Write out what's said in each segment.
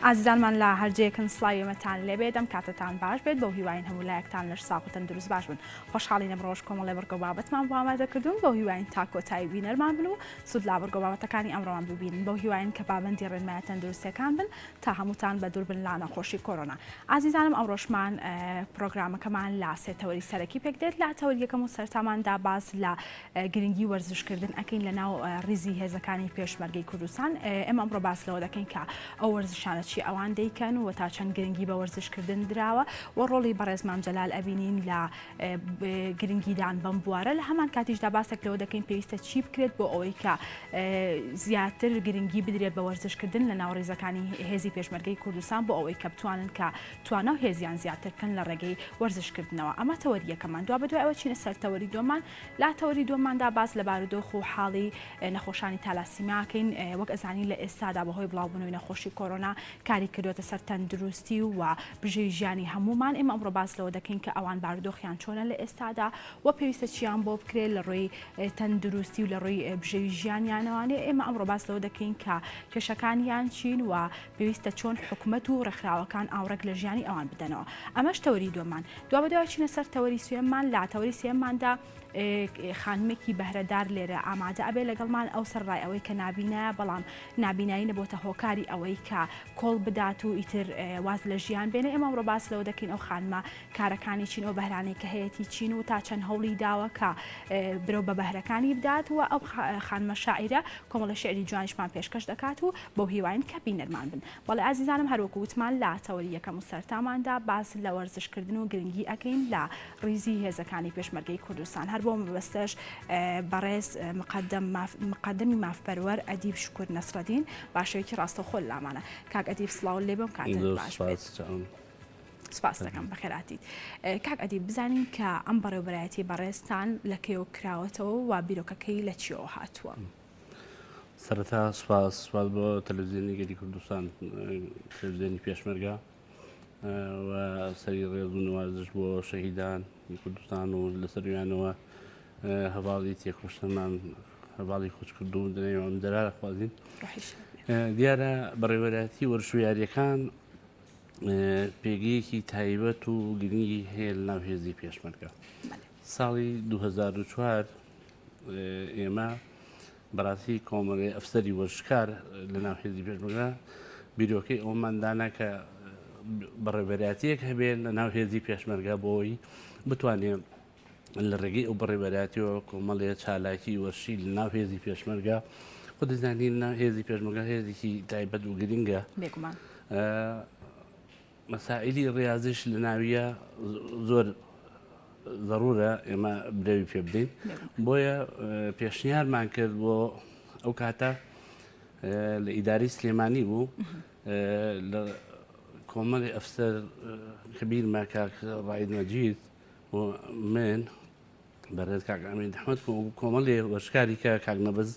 ئازیزانمان لە هەر جێیەکن سڵاوی ئێمەتان لێبێت ئەم کاتەتان باش بێت بەو هیواین هەموو لایەکتان لەش ساغ و تەندروست باش بن خۆشحاڵین ئەمڕۆش کۆمەڵێ بڕگە و بابەتمان بۆ ئامادە کردوون بەو هیواین تا کۆتایی بینەرمان بن و سوود لە بڕگە و بابەتەکانی ئەمڕۆمان ببینن بەو هیواین کە پابەندی ڕێنمایە تەندروستیەکان بن تا هەمووتان بە دوور بن لە نەخۆشی کۆرۆنا. ئازیزانم ئەمڕۆشمان پرۆگرامەکەمان لە سێ تەوەری سەرەکی پێک دێت لە تەوەری یەکەم و سەرتاماندا باس لە گرنگی وەرزشکردن ئەکەین لە ناو ڕیزی هێزەکانی پێشمەرگەی کوردستان ئێمە ئەمڕۆ باس لەوە دەکەین کە ئەو وەرزشانە چی ئەوان دەیکەن و تا چەند گرنگی بە وەرزشکردن دراوە و ڕۆڵی بەڕێز مام جەلال ئەبینین لە گرنگیدان بەم بوارە لە هەمان کاتیشدا باسێک لەوە دەکەین پێویستە چی بکرێت بۆ ئەوەی کە زیاتر گرنگی بدرێت بە وەرزشکردن لە ناو ڕیزەکانی هێزی پێشمەرگەی کوردستان بۆ ئەوەی کە بتوانن کە توانا و هێزیان زیاتر بکەن لە ڕێگەی وەرزشکردنەوە ئەمە تەوەری یەکەمان دوابەدوای ئەوە چینە سەر تەوەری دووەمان لە تەوەری دووەماندا باس لە بارودۆخ و حاڵی نەخۆشانی تالاسیمیا ئەکەین وەک ئەزانین لە ئێستادا بەهۆی بڵاوبوونەوەی نەخۆشی کۆرۆنا کاری کردووەتە سەر تەندروستی و بژێوی ژیانی هەموومان، ئێمە ئەمڕۆ باس لەوە دەکەین کە ئەوان بارودۆخیان چۆنە لە ئێستادا و پێویستە چیان بۆ بکرێت لە ڕووی تەندروستی و لە ڕووی بژێوی ژیانیانەوانێ، ئێمە ئەمڕۆ باس لەوە دەکەین کە کێشەکانیان چین و پێویستە چۆن حکومەت و ڕێکخراوەکان ئاوڕێک لە ژیانی ئەوان بدەنەوە. ئەمەش تەوەری دووەممان. دوابەدوای چینە سەر تەوەری سێیەممان، لە تەوەری سێیەمماندا خانمێکی بەهرەدار لێرە ئامادە ئەبێ لەگەڵمان، ئەو سەرەڕای ئەوەی کە نابینایە بەڵام نابینایی نەبۆتە هۆکاری ئەوەی کە کۆڵ بدات و ئیتر واز لە ژیان بێنێ، ئێمە ئەمڕۆ باس لەوە دەکەین ئەو خانمە کارەکانی چین، ئەو بەهرانەی کە هەیەتی چین و تا چەند هەوڵی داوە کە برەو بە بەهرەکانی بدات و ئەو خانمە شاعیرە کۆمەڵە شیعری جوانیشمان پێشکەش دەکات و بەو هیواین کە بینەرمان بن. بەڵێ ئازیزانم هەروەکو وتمان لە تەوەری یەکەم و سەرتاماندا باس لە وەرزشکردن و گرنگی ئەکەین لە ڕیزی هێزەکانی پێشمەرگەی کوردستان هەر بۆ مەبەستەش بەڕێز مقدم مقدمی مافپەروەر ئەدیب شکور نەسرەدین باشەوێکی ڕاستەوخۆ لامانە کاک ئەدیب سڵاو لێ بم کاتت باش بێت. سپاس دەکەم بەخێراتیت کاک ئەدیب بزانین کە ئەم بەڕێوبەرایەتی بەڕێزتان لە کەیەوە کراوەتەوە و بیرۆکەکەی لە چیەوە هاتووە؟ سەرەتا سپاس سپاس بۆ تەلەڤزیۆنی گەلی کوردستان تەلەڤزیۆنی پێشمەرگە و سەری ڕێز و نوازش بۆ شەهیدان کوردستان و لەسەرویانەوە هەواڵی تێکۆشتەمان هەواڵی کۆچکردو دەنێوەم دەرارە خوازین دیارە بەڕێوەرایەتی وەرش و یاریەکان پێگەیەکی تایبەت و گرنگی هەیە لە ناو هێزی پێشمەرگە ساڵی 2004 ئێمە بەڕاستی کۆمەڵێ ئەفسەری وەرزشکار لە ناو هێزی پێشمەرگە بیرۆکەی ئەومان دانا کە بەڕێوەبەرایەتیەک هەبێت لە ناو هێزی پێشمەرگە بۆی بتوانێت لە ڕێگەی ئەو بەڕێوەبەرایەتیەوە کۆمەڵێ چالاکی وەرشی لە ناو هێزی پێشمەرگە خۆ دەزانین ناو هێزی پێشمەرگە هێزێکی تایبەت و گرنگە بێگومان مەسائیلی ڕیازیش لە ناویە زۆر زەڕورە ئێمە برەوی پێ بدەین بۆیە پێشنیارمان کرد بۆ ئەو کاتە لە ئیداری سلێمانی بوو لە کۆمەڵی ئەفسەر کەبیرمە کاک ڕائید مەجید و من بەڕێز کاک ئەمین ئەحمەد کۆمەڵی وەرزشکاری کە کاک نەبەز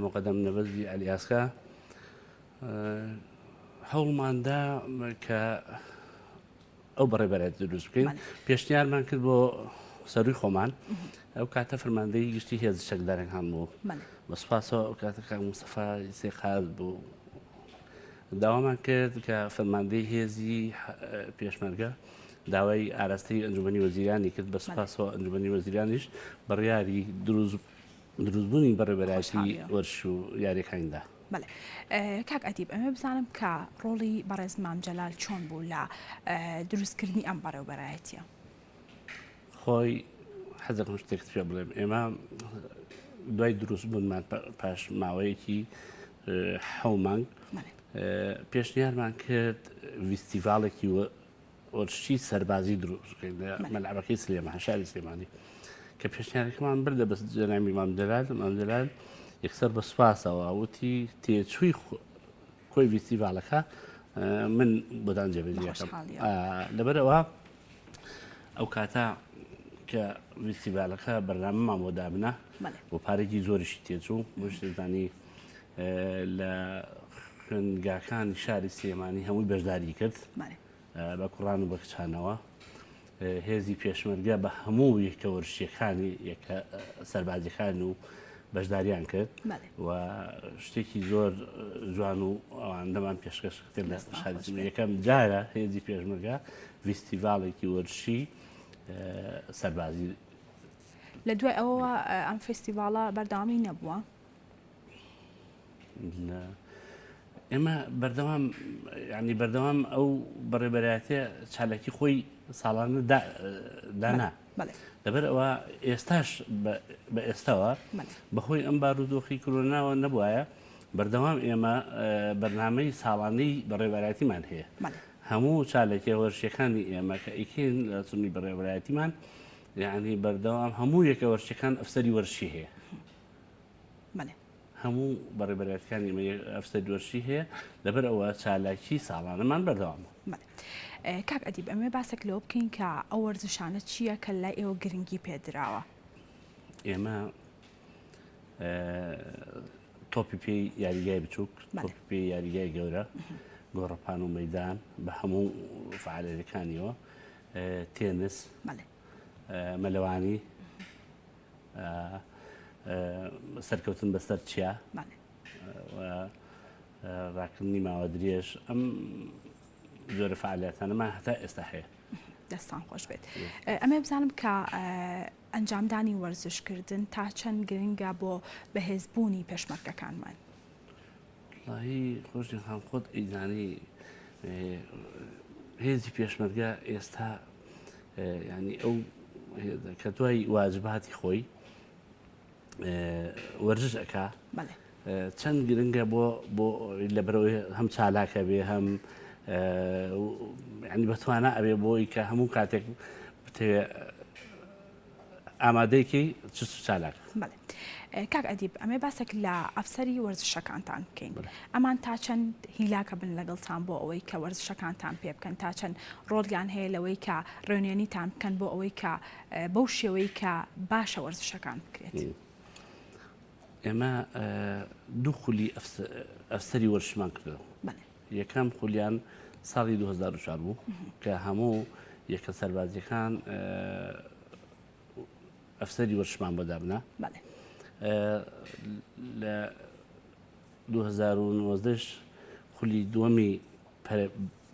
مقدم نەبەزی ئەلیاسکا هەوڵماندا کە ئەو بەڕێبەرایەتی دروست بکەین پێشنیارمان کرد بۆ سەروی خۆمان ئەو کاتە فەرماندەی گشتی هێز چەکدارەکان بوو بە سوپاسەوە ئەو کاتە کاک مستەفا سێقاز بوو داوامان کرد کە فەرماندەی هێزی پێشمەرگە داوای ئاراستەی ئەنجومەنی وەزیرانی کرد بە سوپاسەوە ئەنجومەنی وەزیرانیش بڕیاری دروست دروستبوونی بەڕێوەبەرایەتی وەرش و یاریەکانی دا. بەڵێ کاک ئەدیب ئەمەوێ بزانم کە ڕۆڵی بەڕێز مام جەلال چۆن بوو لە دروستکردنی ئەم بەڕێوبەرایەتیە؟ خۆی حەزەکەم شتێکت پێ بڵێم ئێمە دوای دروست بوونمان پاش ماوەیەکی حەو مانگ پێشنیارمان کرد ڤیستیڤاڵێکی وەرزشی سەربازی دروست بکەین لە مەلعەبەکەی سلێمان شاری سلێمانی کە پێشنیارەکەمان بردە بەس جەنابی مام جەلال مام جەلال یەکسەر بە سوپاسەوە وتی تێچووی کۆی ڤیستیڤالەکە من بۆتان جێبەجێ لەبەرەوە ئەو کاتە کە ڤیستیڤالەکە بەرنامەمان بۆ دابنا و پارێکی زۆریشی تێچوو بۆش دەزانی لە خوێندگاکانی شاری سلێمانی هەمووی بەشداری کرد بە کوڕان و بە کچانەوە هێزی پێشمەرگە بە هەموو یەکە وەرزشیەکانی یەکە سەربازیەکان و بەشداریان کرد و شتێکی زۆر جوان و ئەواندەمان پێشکەش کرد لە شاری یەکەم جارە هێزی پێشمەرگە فیستیڤاڵێکی وەرشی سەربازی لە دوای ئەوەوە ئەم فێستیڤاڵە بەردەوامی نەبووە؟ ئێمە بەردەوام ینی بەردەوام ئەو بەڕێبەرایەتە چالاکی خۆی ساڵانە دانا لەبەر ئەوە ئێستاش بە ئێستاوە بەهۆی ئەم بارودۆخی کرۆناوە نەبواە بەردەوام ئێمە بەرنامەی ساڵانەی بەڕێبەرایەتیمان هەیە هەموو چاالەکیە وەرشەکانی ئێمە کە ئیکین لە سنی بەڕێبەرایەتیمان یعنی بەردەوام هەموو یەکە وەرشەکان ئەفسەری وەرشی هەیە بەڵێ. هەموو بەڕێبەرایەتەکانی ئێمە ئەفسەری وەرشی هەیە، لەبەر ئەوە چالاکی ساڵانەمان بەردەوامە. بەڵێ. کاک ئەدیب ئەمەوێ باسێک لەوە بکەین کە ئەو وەرزشانە چییە کە لای ئێوە گرنگی پێ دراوە؟ ئێمە تۆپی پێی یاریگای بچووک، تۆپی پێی یاریگای گەورە، گۆڕەپان و مەدان بە هەموو فعالەکانیەوە، تێنس، مەلەوانی، سەرکەوتن بەسەر چیا ڕاکردنی ماوە درێژ ئەم جۆرە فعالەتانەمان هەتا ئێستا هەیە. دەستان خۆش بێت ئەمێ بزانم کە ئەنجامدانی وەرزشکردن تا چەند گرنگە بۆ بەهێزبوونی پێشمەرگەکانمان. وەڵاهی خۆشی خان خۆت ئەیزانی هێزی پێشمەرگە ئێستا ینی ئەو کە دوای واجباتی خۆی وەرزش ئەک چەند گرنگە بۆ بۆ لەبەرەوەی هەم چالاکە بێ هەم ینی بەتوانە ئەبێ بۆی کە هەموو کاتێک بتەوێ ئامادەیکەی چوست و چالاک. بەڵێ کاک ئەدیب ئەمێ باسێک لە ئەفسەری وەرزشەکانتان بکەین ئەمان تا چەند هیلاکە بن لەگەڵتان بۆ ئەوەی کە وەرزشەکانتان پێ بکەن تا چەند ڕۆڵیان هەیە لەوەی کە ڕێنوێنیتان بکەن بۆ ئەوەی کە بەو شێوەی کە باشە وەرزشەکان بکرێت. ئێمە دوو خولی ئەفسەری وەرزشمان کردەوە. یەکەم خولیان ساڵی 2004 بوو کە هەموو یەکە سەربازیەکان ئەفسەری وەرشمان بۆ دابنا لە 2019 خولی دووەمی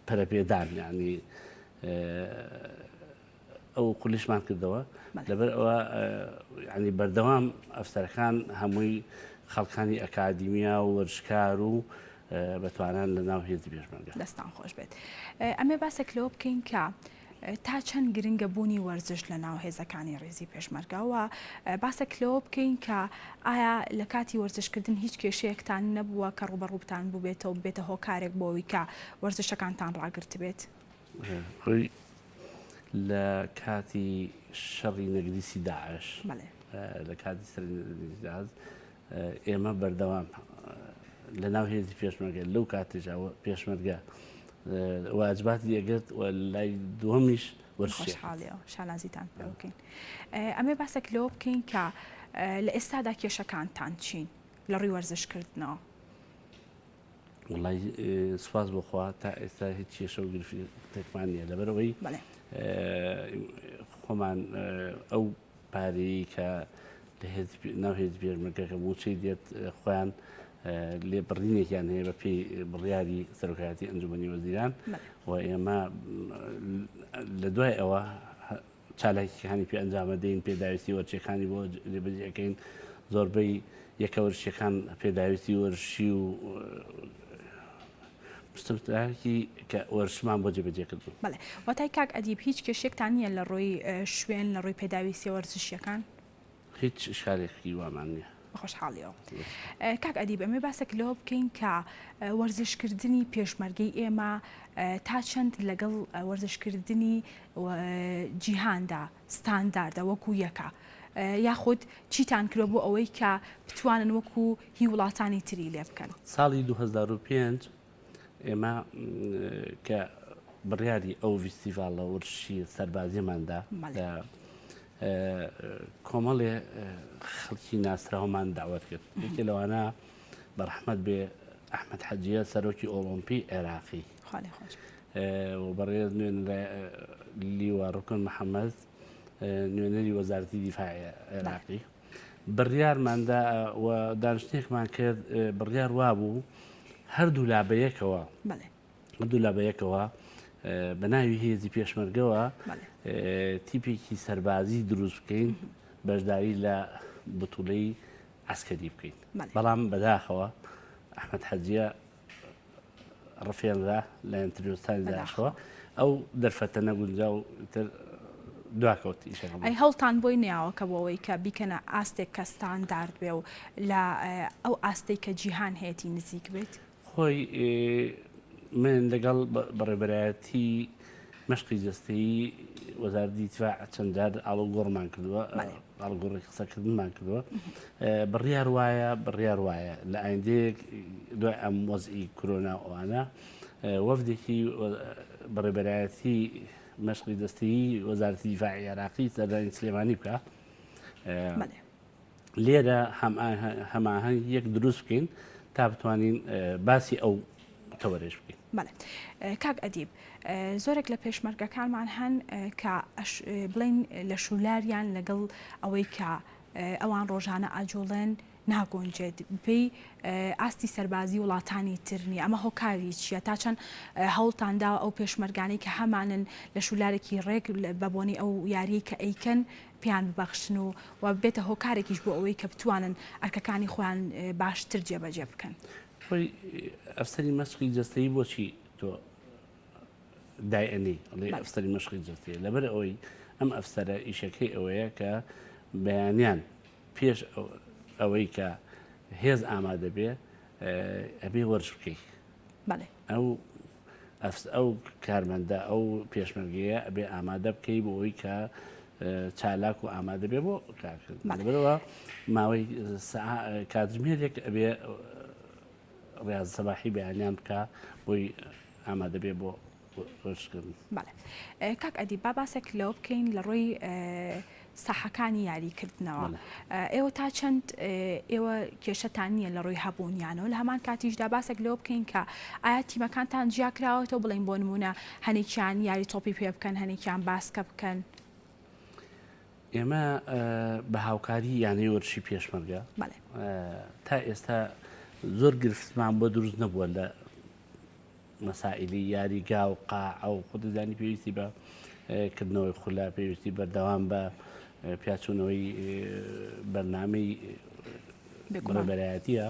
پەرەپێدان یعنی ئەو خولیشمان کردەوە لەبەر ئەوە ینی بەردەوام ئەفسەرەکان هەمووی خەڵکانی ئەکادیمیا و وەرزشکار و بەتوانان لە ناو هێزی پێشمەرگە. دەستان خۆش بێت. ئەمێ باسێک لەوە بکەین کە تا چەند گرنگە بوونی وەرزش لە ناو هێزەکانی ڕیزی پێشمەرگە و باسێک لەوە بکەین کە ئایا لە کاتی وەرزشکردن هیچ کێشەیەکتان نەبووە کە ڕووبەڕووتان بووبێتەوە ببێتە هۆکارێک بۆ ئەوەی کە وەرزشەکانتان ڕاگرتبێت؟ خۆی لە کاتی شەڕی نەگریسی داعش لە کاتی سەری نەگریسی داعش ئێمە بەردەوام لە ناو هێزی پێشمەرگە لەو کاتێژا پێشمەرگە واجباتی ئەگرت و لای دووەمیش وەرزشی شانازیتان پێ بکەین ئەمێ باسێک لەوە بکەین کە لە ئێستادا کێشەکانتان چین لە ڕووی وەرزشکردنەوە؟ وڵی سوپاس بۆ خوا تا ئێستا هیچ کێشە و گرفتێکمان نییە لەبەرەوەی خۆمان ئەو پارەیە کە لە ناو هێز پێشمەرگەکە موچەی دێت خۆیان لێ بڕینێکیان هەیە بە پێی بڕیاری سەرۆکایەتی ئەنجومەنی وەزیران و ئێمە لە دوای ئەوە چالاکیەکانی پێ ئەنجامە دەین پێداویستی وەرچەکانی بۆ جێبەجێەکەین زۆربەی یەکە وەرشەکان پێداویستی وەرشی و مستمتراکی کە وەرشمان بۆ جێبەجێ کردو. بەڵێ واتای کاک ئەدیب هیچ کێشەیەکتان نییە لە ڕووی شوێن لە ڕووی پێداویستیە وەرزشیەکان؟ هیچ ئیشکالێکی وامان نییە. بە خۆشحاڵیەوە. کاک ئەدیب ئەمێ باسێک لەوە بکەین کە وەرزشکردنی پێشمەرگەی ئێمە تا چەند لەگەڵ وەرزشکردنی جیهاندا ستانداردە وەکو یەکە یاخود چیتان کرۆ بۆ ئەوەی کە بتوانن وەکو هی وڵاتانی تری لێ بکەن؟ ساڵی 2005 ئێمە کە بڕیاری ئەو ڤیستیڤاڵە وەرزشی سەربازیەمان دا کۆمەڵێ خەڵکی ناسراومان داوت کرد یەکێ لەوانە بەڕەحمەت بێ ئەحمد حەجیە سەرۆکی ئۆڵۆمپی عێراقی و بەڕێز نوێنەر لیوا ڕکن محەممەد نوێنەری وەزارەتی دیفاع عێراقی. بڕیارماندا و دانیشتنێکمان کرد بڕیار وابوو هەردوو لا بەیەکەوە هەردوو لا بەیەکەوە بە ناوی هێزی پێشمەرگەوە تیپێکی سەربازی دروست بکەین بەشداری لە بتوڵەی عسکەری بکەین بەڵام بەداخەوە ئەحمد حەجیە ڕفێنرا لایەن ترۆستانی داعشەوە ئەو دەرفەتە نەگونجا و تر دواکەوت ئیشەکەمان. ئەی هەوڵتان بۆی نەیاوە کە بۆ ئەوەی کە بیکەنە ئاستێک کە ستاندارد بێ و لە ئەو ئاستەی کە جیهان هەیەتی نزیک بێت؟ خۆی من لەگەڵ بەڕێوەبەرایەتی مەشقی جەستەیی وەزارەتی دیفاع چەند جار ئاڵوگۆڕمان کردووە. ئاڵوگۆڕی قسەکردنمان کردووە بڕیار وایە بڕیار وایە لە ئایندەیەک دوای ئەم وەزعی کرۆنا ئەوانە وەفدێکی بەڕێبەرایەتی مەشقی دەستی وەزارەتی دیفاعی عێراقی سەردانی سلێمانی بکە لێرە هەماهەنگ یەک دروست بکەین تا بتوانین باسی ئەو تەوەرێش بکەین. بەڵێ کاک ئەدیب زۆرێک لە پێشمەرگەکانمان هەن کە بڵێین لە شولاریان لەگەڵ ئەوەی کە ئەوان ڕۆژانە ئاجوڵێن ناگونجێت بەپێی ئاستی سەربازی وڵاتانی تر نییە ئەمە هۆکاری چییە تا چەند هەوڵتان داوە ئەو پێشمەرگانەی کە هەمانن لە شولارێکی ڕێک بە بۆنەی ئەو یاریەی کە ئەیکەن پێیان ببەخشن و و بێتە هۆکارێکیش بۆ ئەوەی کە بتوانن ئەرکەکانی خۆیان باشتر جێبەجێ بکەن. خۆی ئەفسەری مەشقی جەستەیی بۆچی تۆ دایئەنێی ئەڵێ ئەفسەری مەشقی جەستەیە لەبەر ئەوەی ئەم ئەفسەرە ئیشەکەی ئەوەیە کە بەیانیان پێش ئەوەی کە هێز ئامادە بێ ئەبێ وەرش بکەیت ئەو ئەو کارمەندە ئەو پێشمەرگەیە ئەبێ ئامادە بکەی بۆ ئەوی کە چالاک و ئامادە بێ بۆ کارکردن لەبەرەوە ماوەی کاتژمێرێک ئەبێ ڕاز سەباحی بەیانیان بکە بۆی ئامادە بێ بۆ وەرزشکردن. بەڵێ کاک ئەدیب با باسێک لەوە بکەین لە ڕووی ساحەکانی یاریکردنەوە ئێوە تا چەند ئێوە کێشەتان نییە لە ڕووی هەبوونیانەوە لە هەمان کاتیشدا باسێک لەوە بکەین کە ئایا تیمەکانتان جیاکراوەتەوە بڵین بۆ نمونە هەنێکیان یاری تۆپی پێ بکەن هەنێکیان باسکە بکەن ئێمە بە هاوکاری یانەی وەرزشی پێشمەرگە تا ئێستا زۆر گرفتمان بۆ دروست نەبووە لە مەسائیلی یاریگا و قاعە و خۆت دەزانی پێویستی بە کردنەوەی خولە پێویستی بەردەوام بە پیاچوونەوەی بەرنامەی بەڕێبەرایەتیە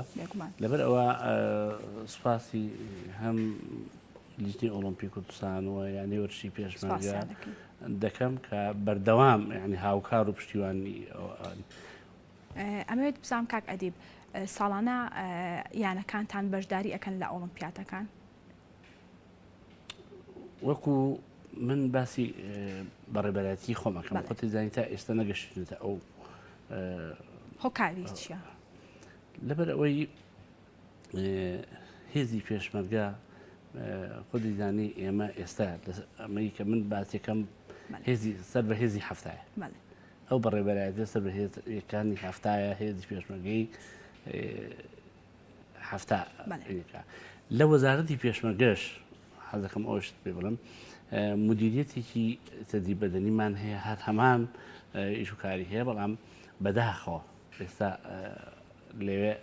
لەبەر ئەوە سوپاسی هەم لیژنەی ئۆڵۆمپی کوردستان و یانەی وەرزشی پێشمەرگە دەکەم کە بەردەوام یعنی هاوکار و پشتیوانی ئەمەوێت بزانم کاک ئەدیب ساڵانە یانەکانتان بەشداری ئەکەن لە ئۆڵمپیاتەکان؟ وەکو من باسی بەڕێبەرایەتی خۆمەکەم خۆتی زانی تا ئێستا نەگەشتێتە ئەو هۆکاری چییە؟ لەبەر ئەوەی هێزی پێشمەرگە خودی زانی ئێمە ئێستا ئەمەی کە من باسیەکەم هێزی سەر بە هێزی هەفتایە ئەو بەڕێوەبەرایەتیە سەر بە هێزەکانی هەفتایە هێزی پێشمەرگەی هەفتا لە وەزارەتی پێشمەرگەش حەزەکەم ئەوشت پێ بڵم مدیریەتێکی تەدی بەدەنیمان هەیە هەر هەمان ئیش و کاری هەیە بەڵام بەداخەوە ئێستا لەوێ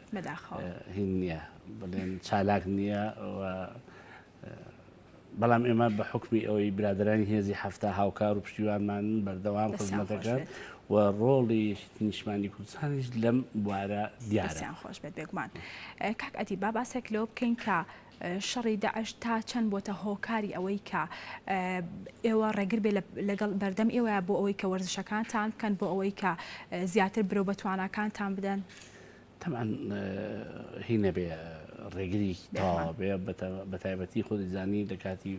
هین نییە بڵێن چالاک نییە و بەڵام ئێمە بە حوکمی ئەوەی برادەرانی هێزی 70 هاوکار و پشتیوانمانن بەردەوام دەستیان خزمەت خۆش دەکەن بێت. و ڕۆڵی یەکێتی نیشتمانی کوردستانیش لەم بوارە دیارە. دەستیان خۆش بێت بێگومان. کاک ئەدیب با باسێک لەوە بکەین کە شەڕی داعش تا چەند بۆتە هۆکاری ئەوەی کە ئێوە ڕێگر بێ لەگەڵ بەردەم ئێوەیە بۆ ئەوەی کە وەرزشەکانتان بکەن بۆ ئەوەی کە زیاتر برەو بە تواناکانتان بدەن؟ تەبعەن هی نەبێ ڕێگری تەواوە بێ بە تایبەتی خۆت زانی لە کاتی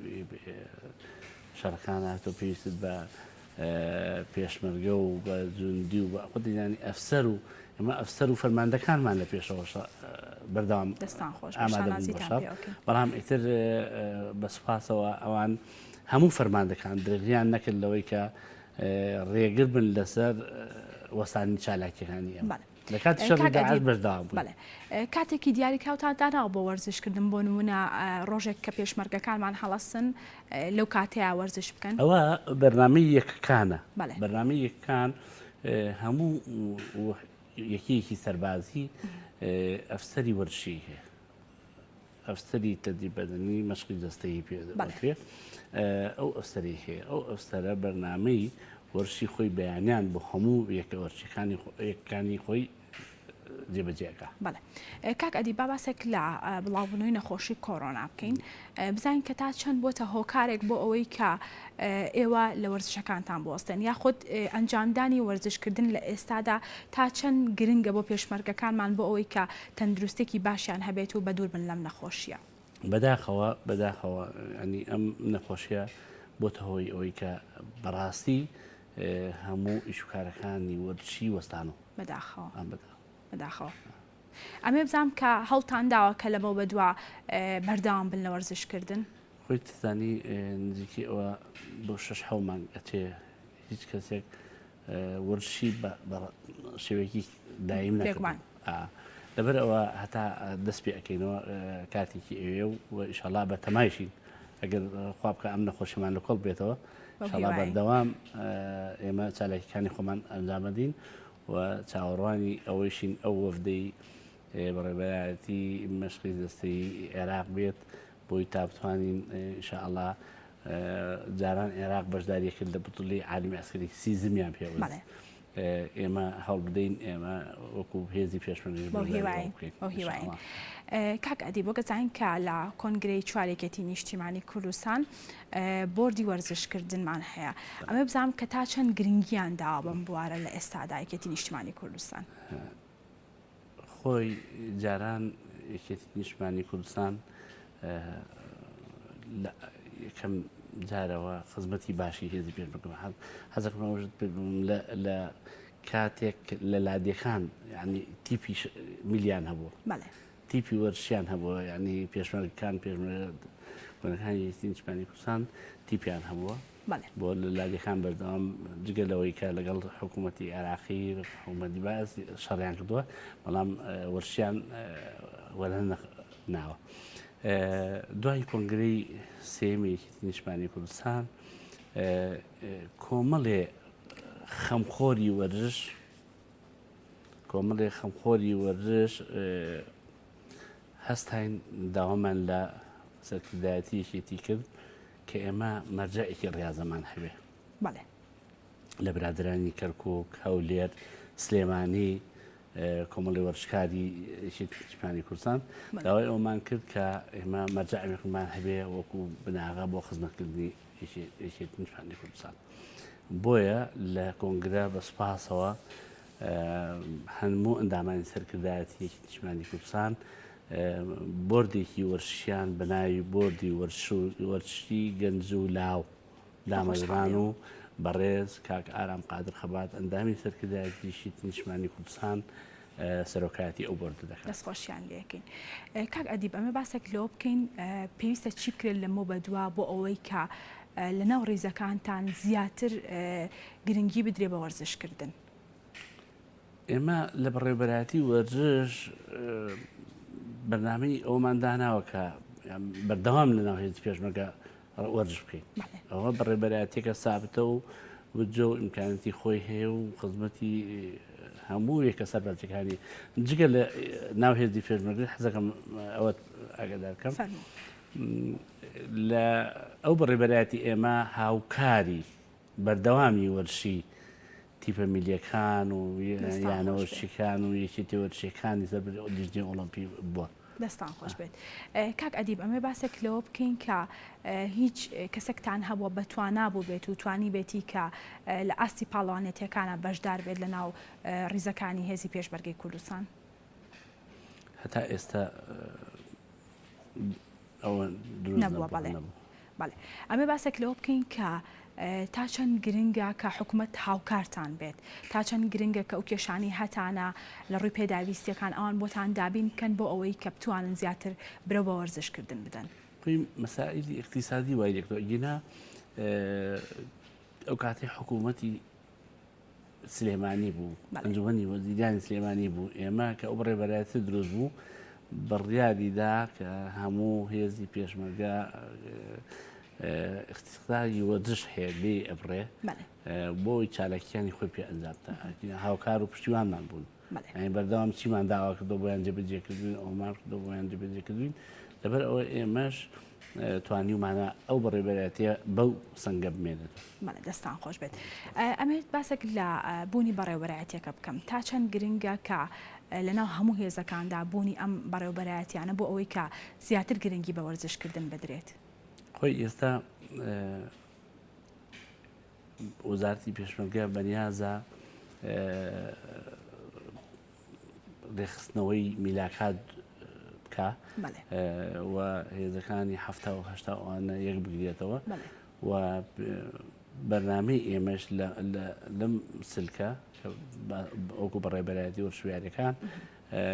شەڕەکان تۆ پێویستت بە پێشمەرگە و بە جوندی و بە خۆت زانی ئەفسەر و ئەمە ئەفسەر و فەرماندەکانمان لە پێشەوە بەردەوام دەستان خۆش ئامادە بوون بۆ شەڕ بەڵام ئیتر بە سوپاسەوە ئەوان هەموو فەرماندەکان درێغیان نەکرد لەوەی کە ڕێگر بن لەسەر وەستانی چالاکیەکانی ئێمە. لە کاتی شەڕی داعش بەشدار بووین. بەڵێ کاتێکی دیاریکراوتان داناوە بۆ وەرزشکردن بۆ نمونە ڕۆژێک کە پێشمەرگەکانمان هەڵەسن لەو کاتەیە وەرزش بکەن؟ ئەوە بەرنامەی یەکەکانە بەرنامەی یەکەکان هەموو یەکەیەکی سەربازی ئەفسەری وەرزشی هەیە ئەفسەری تەدریب بەدەنی مەشقی جەستەیی پێ دەکرێ ئەو ئەفسەری هەیە ئەو ئەفسەرە بەرنامەی وەرشی خۆی بەیانیان بۆ هەموو یەکە وەرشەکانی یەکانی خۆی جێبەجێ ئەکا. بەڵێ کاک ئەدیب با باسێک لە بڵاوبوونەوەی نەخۆشی کۆرۆنا بکەین بزانین کە تا چەند بۆتە هۆکارێک بۆ ئەوەی کە ئێوە لە وەرزشەکانتان بوەستێن یاخود ئەنجامدانی وەرزشکردن لە ئێستادا تا چەند گرنگە بۆ پێشمەرگەکانمان بۆ ئەوەی کە تەندروستێکی باشیان هەبێت و بەدوور بن لەم نەخۆشیە. بەداخەوە بەداخەوە ینی ئەم نەخۆشیە بۆتە هۆی ئەوەی کە بەڕاستی هەموو ئیشوکارەکانی وەرزشی وەستانەوە. بەداخەوە بەداخەوە ئەمێ بزانم کە هەڵتان داوە کە لەمەو بەدوا بەردەوام بن لە وەرزش کردن. خۆی تزانی نزیکی ئەوە بۆ شەش حەو مانگ ئەچێ هیچ کەسێک وەرزشی بە شێوەیەکی دایم نەکردووە. لەبەر ئەوە هەتا دەست پێ ئەکەینەوە کاتێکی ئەوێ و ئیشەڵا بە تەمایشین ئەگەر خوا بکە ئەم نەخۆشیمان لە کۆڵ بێتەوە ئیشەڵا بەردەوام ئێمە چالاکیەکانی خۆمان ئەنجامەدین و چاوەڕوانی ئەوەیشین ئەو وەفدەی بەڕێبەرایەتی مەشقی دەستەی عێراق بێت بۆی تا بتوانین ئینشاءاللە جاران عێراق بەشداری کرد لە بتولی عالمی عسکری سیزمیان پێوە ئێمە هەوڵ بدەین ئێمە وەکو هێزی پێشمەرگەش بەو هیواین کاک ئەدیب وەک ئەزانین کە لە کۆنگرەی چوار یەکێتی نیشتیمانی کوردستان بۆردی وەرزشکردنمان هەیە ئەمە بزانم کە تا چەند گرنگیان داوە بەم بوارە لە ئێستادا یەکێتی نیشتیمانی کوردستان. خۆی جاران یەکێتی نیشتمانی کوردستان لە یەکەم جارەوە خزمەتی باشی هێزی پێشمەرگە حەزەکەم ئەوەشت پێ بڵێم لە کاتێک لە لادێکان یعنی تیپی میلیان هەبوو تیپی وەرشیان هەبووە یعنی پێشمەرگەکان پێشمەرگەکانی یەکێتی نیشتمانی کوردستان تیپیان هەبووە بۆ لە لادێکان بەردەوام جگە لەوەی کە لەگەڵ حکوومەتی عێراقی حکوومەتی باز شەڕیان کردووە بەڵام وەرشیان وەرە ناوە. دوای کۆنگرەی سێیەمی یەکێتی نیشتمانی کوردستان کۆمەڵێ خەمخۆری وەرزش کۆمەڵێ خەمخۆری وەرزش هەستاین داوامان لە سەرکردایەتی یەکێتی کرد کە ئێمە مەرجەعێکی ڕاضەمان هەبێ بەڵێ لە برادرانی کەرکک هەولێر سلێمانی کۆمەڵی وەرزشکاری یەکێتی نیشتمانی کوردستان داوای ئەومان کرد کە ئێمە مەرجەعێکمان هەبێ وەکو بناغە بۆ خزمەتکردنی یەکێتی نیشتمانی کوردستان بۆیە لە کۆنگرە بە سوپاسەوە هەموو ئەندامانی سەرکردایەتی یەکێتی نیشتمانی کوردستان بۆردێکی وەرزشیان بە ناوی بۆردی وەرزشی گەنج و لاو دامەزران و بەڕێز کاک ئارام قادر خەبات ئەندامی سەرکردایەتی یەکێتی نیشتمانی کوردستان سەرۆکایەتی ئەو بۆردە دەکات. دەستخۆشیان لێکەین. کاک ئەدیب ئەمە باسێک لەوە بکەین پێویستە چی بکرێت لەمە بەدوا بۆ ئەوەی کە لەناو ڕیزەکانتان زیاتر گرنگی بدرێ بە وەرزشکردن؟ ئێمە لە بەڕێوەبەرایەتی وەرزش بەرنامەی ئەومان داناوە کە بەردەوام لە ناو هێزی پێشمەرگە وەرزش بکەین ئەوە بەڕێوەبەرایەتیەکە سابتە و بودجە و ئیمکاناتی خۆی هەیە و خزمەتی هەموو یەکە سەربازیەکانی جگە لە ناو هێزی پێشمەرگە حەزەکەم ئەوە ئاگادار کەم لە ئەو بەڕێوەبەرایەتی ئێمە هاوکاری بەردەوامی وەرزشی تیپە میلیەکان و یانە وەرزشیەکان و یەکێتی وەرزشیەکانی سەر بە لیژنەی ئۆڵۆمپی بووە. دەستان خۆش بێت کاک ئەدیب ئەمێ باسێک لەوە بکەین کە هیچ کەسێکتان هەبووە بە توانا بوو بێت و توانی بێتی کە لە ئاستی پاڵەوانێتیەکانە بەشدار بێت لە ناو ڕیزەکانی هێزی پێشمەرگەی کوردستان؟ هەتا ئێستا ئەوە دروست نەبووە. بەڵێ بەڵێ ئەمێ باسێک لەوە بکەین کە تا چەند گرنگە کە حکومەت هاوکارتان بێت تا چەند گرنگە کە ئەو کێشانی هەتانە لە ڕووی پێداویستیەکان ئەوان بۆتان دابین بکەن بۆ ئەوەی کە بتوانن زیاتر برەو بە وەرزشکردن بدەن. خۆی مەسائیلی ئیقتیسادی وای لێکردوە ئەگینا ئەو کاتەی حکوومەتی سلێمانی بوو ئەنجومەنی وەزیرانی سلێمانی بوو ئێمە کە ئەو بەڕێوەبەرایەتی دروست بوو بڕیاری دا کە هەموو هێزی پێشمەرگە اختصاصی وەرزش هەیە لێی ئەبڕێ بۆی چالاکیانی خۆی پێ ئەنجام هاوکار و پشتیوانمان بوون. یانی بەردەوام چیمان داوا کردو بۆیان جێبەجێکردوین ئەومان کردو بۆیان جێبەجێکردوین لەبەر ئەوە ئێمەش توانیومانە ئەو بەڕێوەبەرایەتیە بەو سەنگە بمێنێتەوە. بەڵێ دەستان خۆش بێت. ئەمەوێت باسێک لە بوونی بەڕێوەبەرایەتیەکە بکەم. تا چەند گرنگە کە لەناو هەموو هێزەکاندا بوونی ئەم بەڕێوەبەرایەتیانە بۆ ئەوەی کە زیاتر گرنگی بە وەرزشکردن بدرێت؟ خۆی ئێستا وەزارەتی پێشمەرگە بەنیازە ڕێکخستنەوەی میلاکات بکا و هێزەکانی هەفتا و هەشتا ئەوانە یەک بگرێتەوە و بەرنامەی ئێمەش لەم سلکە وەکو بەڕێبەرایەتی وەرشویارەکان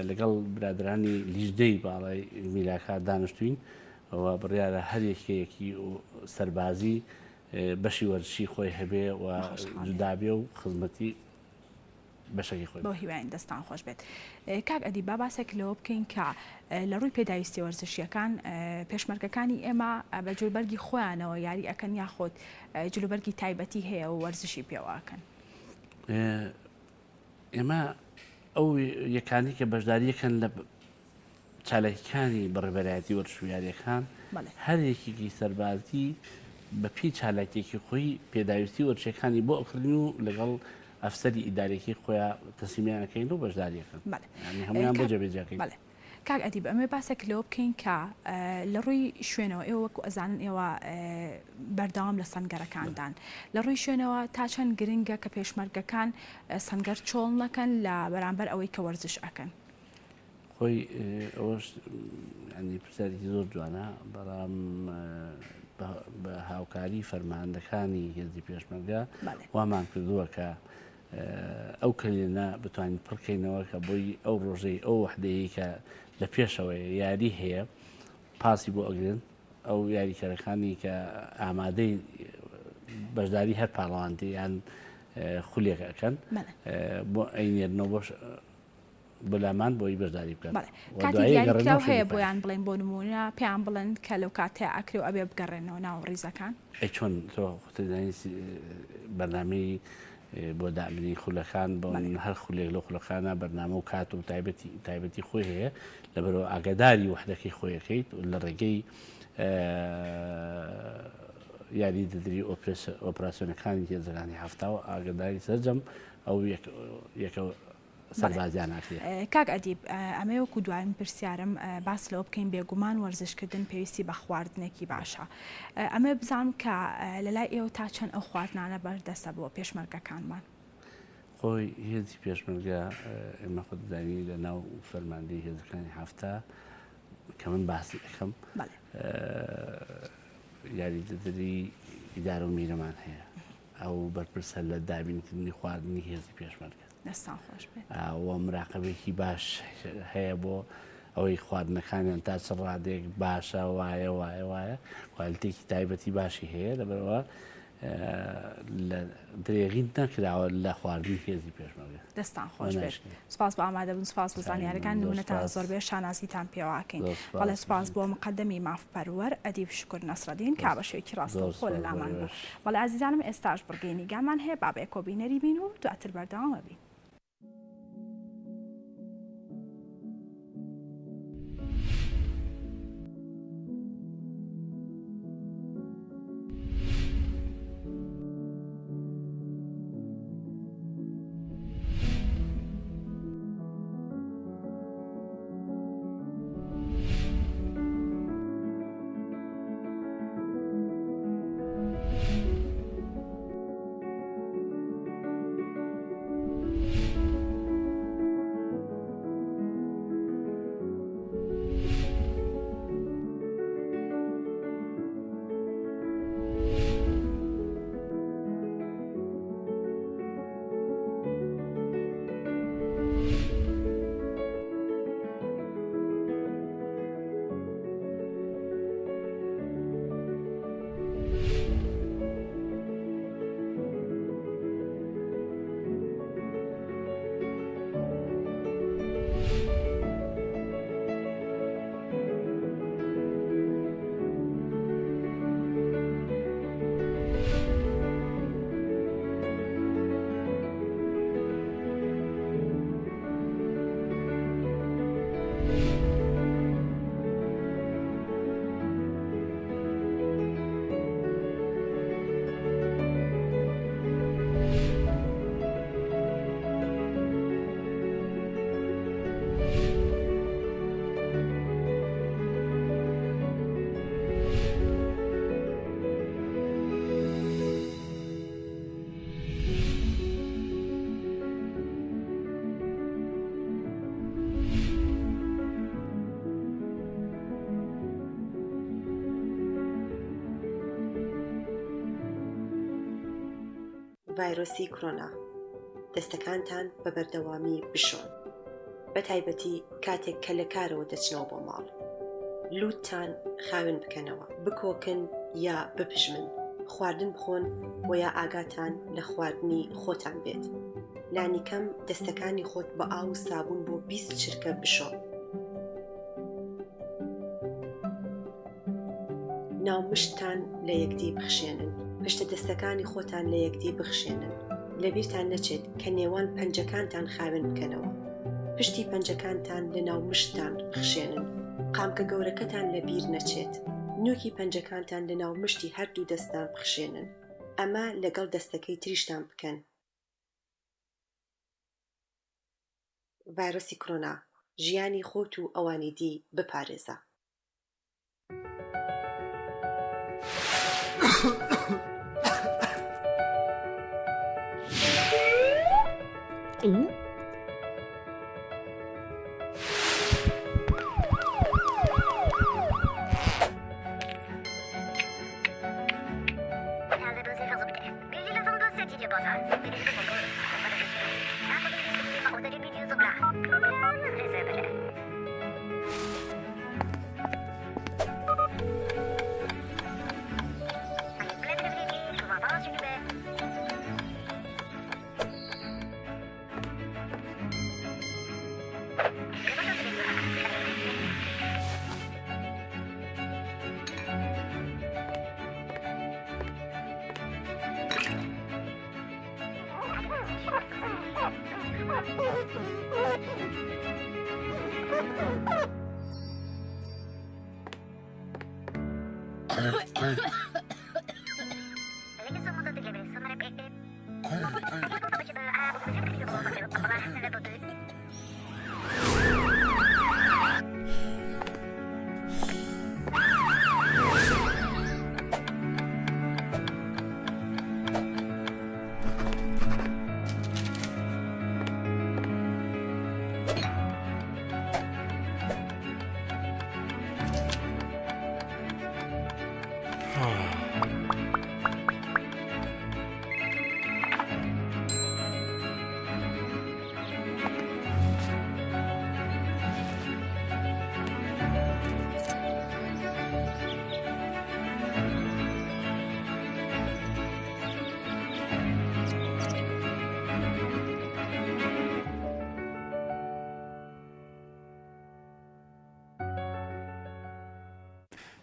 لەگەڵ برادرانی لیژدەی باڵای میلاکات دانیشتوین و بڕیارە هەر یەکەیەکی سەربازی بەشی وەرزشی خۆی هەبێ و جودابێ و خزمەتی بەشەکەی خۆی. بەو هیواین دەستان خۆش بێت. کاک ئەدیب با باسێک لەوە بکەین کە لە ڕووی پێداویستیە وەرزشیەکان پێشمەرگەکانی ئێمە بە جلوبەرگی خۆیانەوە یاری ئەکەن یاخود جلوبەرگی تایبەتی هەیە و وەرزشی پێوە ئەکەن؟ ئێمە ئەو یەکانی کە بەشداریەکەن لە چالاکیەکانی بەڕێوەبەرایەتی وەرزش و یارییەکان، هەر یەکێکی سەربازی بە پێی چالاکیەکی خۆی پێداویستی وەرزشیەکانی بۆ ئەکڕین و لەگەڵ ئەفسەری ئیداریەکەی خۆیان تەسلیمیان ئەکەین و بەشداری ئەکەن. یانی هەموویان بۆ جێبەجێ ئەکەین. کاک ئەدیب ئەمەوێ باسێک لەوە بکەین کە لە ڕووی شوێنەوە ئێوە وەکو ئەزانن ئێوە بەردەوام لە سەنگەرەکاندان لە ڕووی شوێنەوە تا چەند گرنگە کە پێشمەرگەکان سەنگەر چۆڵ نەکەن لە بەرامبەر ئەوەی کە وەرزش ئەکەن؟ خۆی ئەوەش ینی پرسیارێکی زۆر جوانە بەڵام بە هاوکاری فەرماندەکانی هێزی پێشمەرگە وامان کردووە کە ئەو کەلێنە بتوانین پڕکەینەوە کە بۆی ئەو ڕۆژەی ئەو وەحدەیە کە لە پێشەوەی یاری هەیە پاسی بۆ ئەگرن ئەو یاریکەرەکانی کە ئامادەی بەشداری هەر پاڵەوانتی یان خولێک ئەەکەن بۆ ئەینێرنەوە بۆ بەلامان بۆی بەشداری بکەن. بەڵێ کاتی دیاریکراو هەیە بۆیان بڵێن بۆ نموونە پێیان بڵێن کە لەو کاتەیا ئەکرێ و ئەبێ بگەڕێنەوە ناو ڕیزەکان؟ ئەی چۆن تۆ خۆت دەزانی بەرنامەی بۆ دابنی خولەکان بۆ هەر خولێک لەو خولەکانە بەرنامە و کات و تایبەتی تایبەتی خۆی هەیە لەبەرەوە ئاگاداری وحدەکەی خۆیەکەیت لە ڕێگەی یاری دەدری ئۆپراسیۆنەکانی هێزەکانی هەفتاوە ئاگاداری سەرجەم ئەو یەکە سەربازیان ئەکرێ. کاک ئەدیب ئەمەی وەکو دواین پرسیارم باس لەوە بکەین بێگومان وەرزشکردن پێویستی بە خواردنێکی باشە ئەمەوێ بزانم کە لەلای ئێوە تا چەند ئەو خواردنانە بەردەستە بۆ پێشمەرگەکانمان؟ خۆی هێزی پێشمەرگە ئێمە خۆت دەزانی لە ناو فەرماندەی هێزەکانی هەفتا کە من باسی ئەکەم یاریدەدەری ئیدارە و میرەمان هەیە ئەو بەرپرسە لە دابینکردنی خواردنی هێزی پێشمەرگە. دەستان خۆش بێت. و مراقەبێکی باش هەیە بۆ ئەوەی خواردنەکانیان تا چ ڕادێک باشە وایە وایە وایە کوالتێکی تایبەتی باشی هەیە لەبەرەوە لە درێغی نەکراوە لە خواردنی هێزی پێشمەرگە. دەستان خۆش بێت. سپاس بۆ ئامادەبوون سپاس بۆ زانیارەکان نمونەتان زۆر بێ شانازیتان پێواکەین بەڵێ سپاس بۆ مقدمی مافپەروەر ئەدیب شکر نەسرەدین کا بە شێوەیەکی ڕاستەوخۆ لە لامان بوو بەڵێ ئازیزانم ئێستاش بڕگەی نیگامان هەیە با بەیەکەوە بینەری بین و دواتر بەردەوام ئەبین. ڤایرۆسی کرۆنا، دەستەکانتان بە بەردەوامی بشۆن، بە تایبەتی کاتێک کە لە کارەوە دەچنەوە بۆ ماڵ. لووتتان خاوێن بکەنەوە، بکۆکن یا بپژمن، خواردن بخۆن و یا ئاگاتان لە خواردنی خۆتان بێت. لانیکەم دەستەکانی خۆت بە ئاو و سابوون بۆ 20 چرکە بشۆ. ناو مشتتان لە یەکدی بخشێنن. پشتە دەستەکانی خۆتان لە یەکدی بخشێنن. لەبیرتان نەچێت کە نێوان پەنجەکانتان خاوێن بکەنەوە. پشتی پەنجەکانتان لە ناو مشتتان بخشێنن. قامکە گەورەکەتان لە بیر نەچێت. نووکی پەنجەکانتان لە ناو مشتی هەردوو دەستتان بخشێنن. ئەمە لەگەڵ دەستەکەی تریشتان بکەن. ڤایرۆسی کرۆنا، ژیانی خۆت و ئەوانی دی بپارێزە.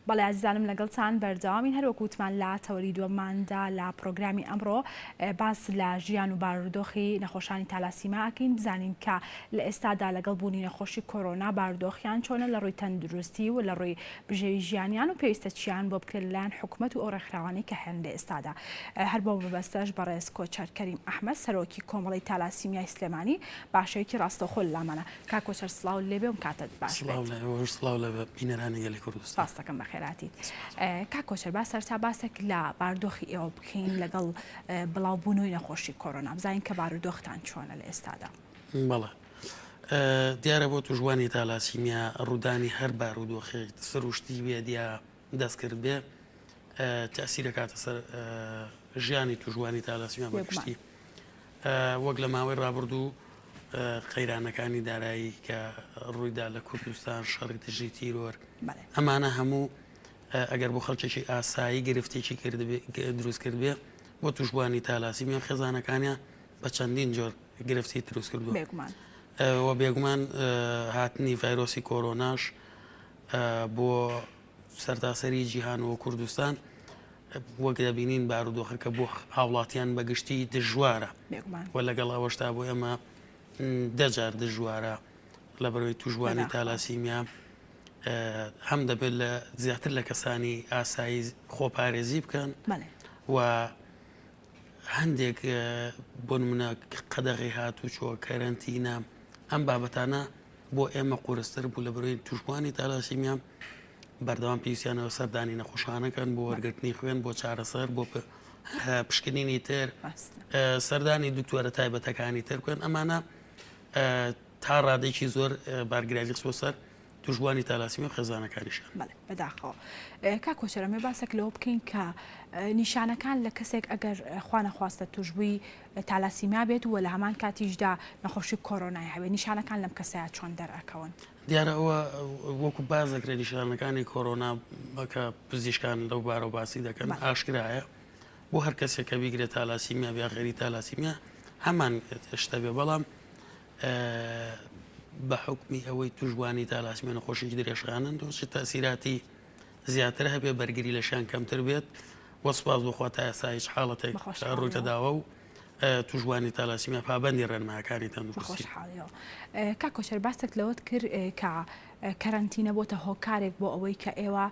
بەڵێ ئازیزانم لەگەڵتان بەردەوامین هەر وەکو وتمان لە تەوەری دووەماندا لە پرۆگرامی ئەمڕۆ باس لە ژیان و بارودۆخی نەخۆشانی تالاسیما ئەکەین بزانین کە لە ئێستادا لەگەڵ بوونی نەخۆشی کۆرۆنا بارودۆخیان چۆنە لە ڕووی تەندروستی و لە ڕووی بژێوی ژیانیان و پێویستە چیان بۆ بکرێت لەلایەن حکومەت و ئەو ڕێکخراوانەی کە هەن لە ئێستادا هەر بەو مەبەستەش بەڕێز کۆچەر کەریم ئەحمەد سەرۆکی کۆمەڵەی تالاسیمیای سلێمانی باشەیەکی ڕاستەوخۆ لەلامانە کاک کۆچەر سڵاو لێبێ و کاتت باش بێت. سڵاو لە ئێوەش سڵاو لە بینەرانی گەلی کوردستان. سپاس دەکەم بەخێراتیت. کاک کۆچەر با سەرتا باسێک لە بارودۆخی ئێوە بکەین لەگەڵ بڵاوبوونەوەی نەخۆشی کۆرۆنا بزانین کە بارودۆختان چۆنە لە ئێستادا. بەڵێ دیارە بۆ توشبووانی تالاسیمیا ڕوودانی هەر بارودۆخێک سروشتی بێت یا دەستکرد بێ تەئسیر ئەکاتە سەر ژیانی توشبووانی تالاسیمیا بەگشتی. وەک لە ماوەی ڕابردوو قەیرانەکانی دارایی کە ڕوویدا لە کوردستان، شەڕی دژی تیرۆر، ئەمانە هەموو ئەگەر بۆ خەڵکێکی ئاسایی گرفتێکی دروست کردبێ بۆ توشبووانی تالاسیمیا خێزانەکانیان بە چەندین جۆر گرفتی دروست کردووە. و بێگومان هاتنی ڤایرۆسی کۆرۆناش بۆ سەرتاسەری جیهان و کوردستان وەک دەبینین بارودۆخەکە بۆ هاوڵاتیان بە گشتی دژوارە و لەگەڵ ئەوەشدا بۆ ئێمە دەجار دژوارە لە بەرەوەی توشبووانی تالاسیمیا هەم دەبێت لە زیاتر لە کەسانی ئاسایی خۆپارێزی بکەن و هەندێک بۆ نمونە قەدەغی هاتوچۆ کەرەنتینە ئەم بابەتانە بۆ ئێمە قورستر بوو لە بەرەوەی توشبووانی تالاسیمیا بەردەوام پێویستیانەوە سەردانی نەخۆشخانەکەن بۆ وەرگرتنی خوێن بۆ چارەسەر بۆ پشکنینی تر سەردانی دکتۆرە تایبەتەکانی تر بکەن ئەمانە تا ڕادێکی زۆر بارگرانی خستوە سەر. تووشبووانی تالاسیمیا و خێزانەکانیشیان. بەڵێ بەداخەوە. کاک کۆچەر ئەمەوێ باسێک لەوە بکەین کە نیشانەکان لە کەسێک ئەگەر خوا نەخواستە تووشبووی تالاسیمیا بێت و لە هەمان کاتیشدا نەخۆشی کۆرۆنای هەبێت نیشانەکان لەم کەسەیا چۆن دەرئەکەون؟ دیارە ئەوە وەکو باس دەکرێت نیشانەکانی کۆرۆنا کە پزیشکان لەو بارەوە باسی دەکەن ئاشکرایە بۆ هەر کەسێک کە بیگرێت تالاسیمیا یا غەیری تالاسیمیا هەمان شتە بێ بەڵام بە حوکمی ئەوەی توشبوانی تالاسیمیا نەخۆشیی درێژخایەنن دۆچ تەسیراتی زیاتر هەبێ بەرگری لەشیان کەمتر بێت وە سوپاس بۆ خوا تا ئێستا هیچ حاڵەتێک ڕووینەداوە و توشبوانی تالاسیمیا پابەندی ڕێنمایەکانی تەندروستی. بەخۆشحاڵیەوە کاک کۆچەر باست لەوەت کرد کە کەرەنتینە بۆتە هۆکارێک بۆ ئەوەی کە ئێوە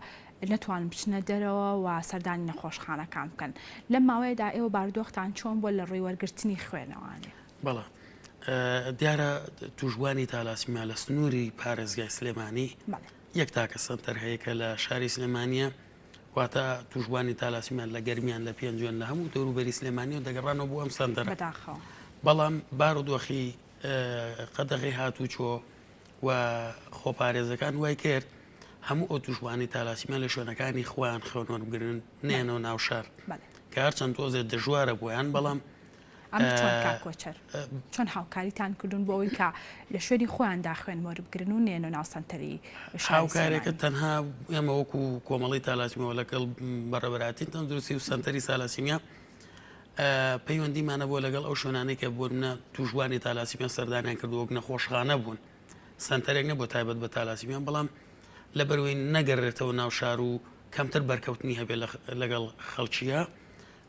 نەتوانن بچنە دەرەوە و سەردانی نەخۆشخانەکان بکەن لەم ماوەیەدا ئێوە بارودۆختان چۆن بووە لە ڕووی وەرگرتنی خوێنەوانێ؟ بەڵێ دیارە توشبوانی تالاسیمیا لە سنووری پارێزگای سلێمانی یەک تاکە سەنتەر هەیە کە لە شاری سلێمانیە واتە توشبوانی تالاسیمیا لە گەرمیان لە پێنجوێن لە هەموو دەوروبەری سلێمانی و دەگەڕانەوە بۆ ئەم سەنتەرە بەڵام بارودۆخی قەدەغی هاتوچۆ و خۆپارێزەکان وای کرد هەموو ئەو توشبوانی تالاسیمیا لە شوێنەکانی خۆیان خوێن وەربگرن نێنەوە ناو شار کە هەرچەند تۆزێ دژوارە بۆیان بەڵام ئەمە چۆن کاک کۆچەر؟ چۆن هاوکاریتان کردوون بۆ ئەوەی کە لە شوێنی خۆیاندا خوێن وەربگرن و نێنە ناو سەنتەری شاری هاوکارێکە سلێمانی؟ تەنها ئێمە وەکو کۆمەڵەی تالاسیمیاوە لەگەڵ بەڕێوەبەرایەتی تەندروستی و سەنتەری سالاسیمیا پەیوەندیمان هەبووە لەگەڵ ئەو شوێنانەی کە بۆ نمونە تووشبووانی تالاسیمیا سەردانیان کردووە وەک نەخۆشخانە بوون سەنتەرێک نەبووە تایبەت بە تالاسیمیا بەڵام لەبەرئەوەی نەگەڕێتەوە ناو شار و کەمتر بەرکەوتنی هەبێت لەگەڵ خەڵکیە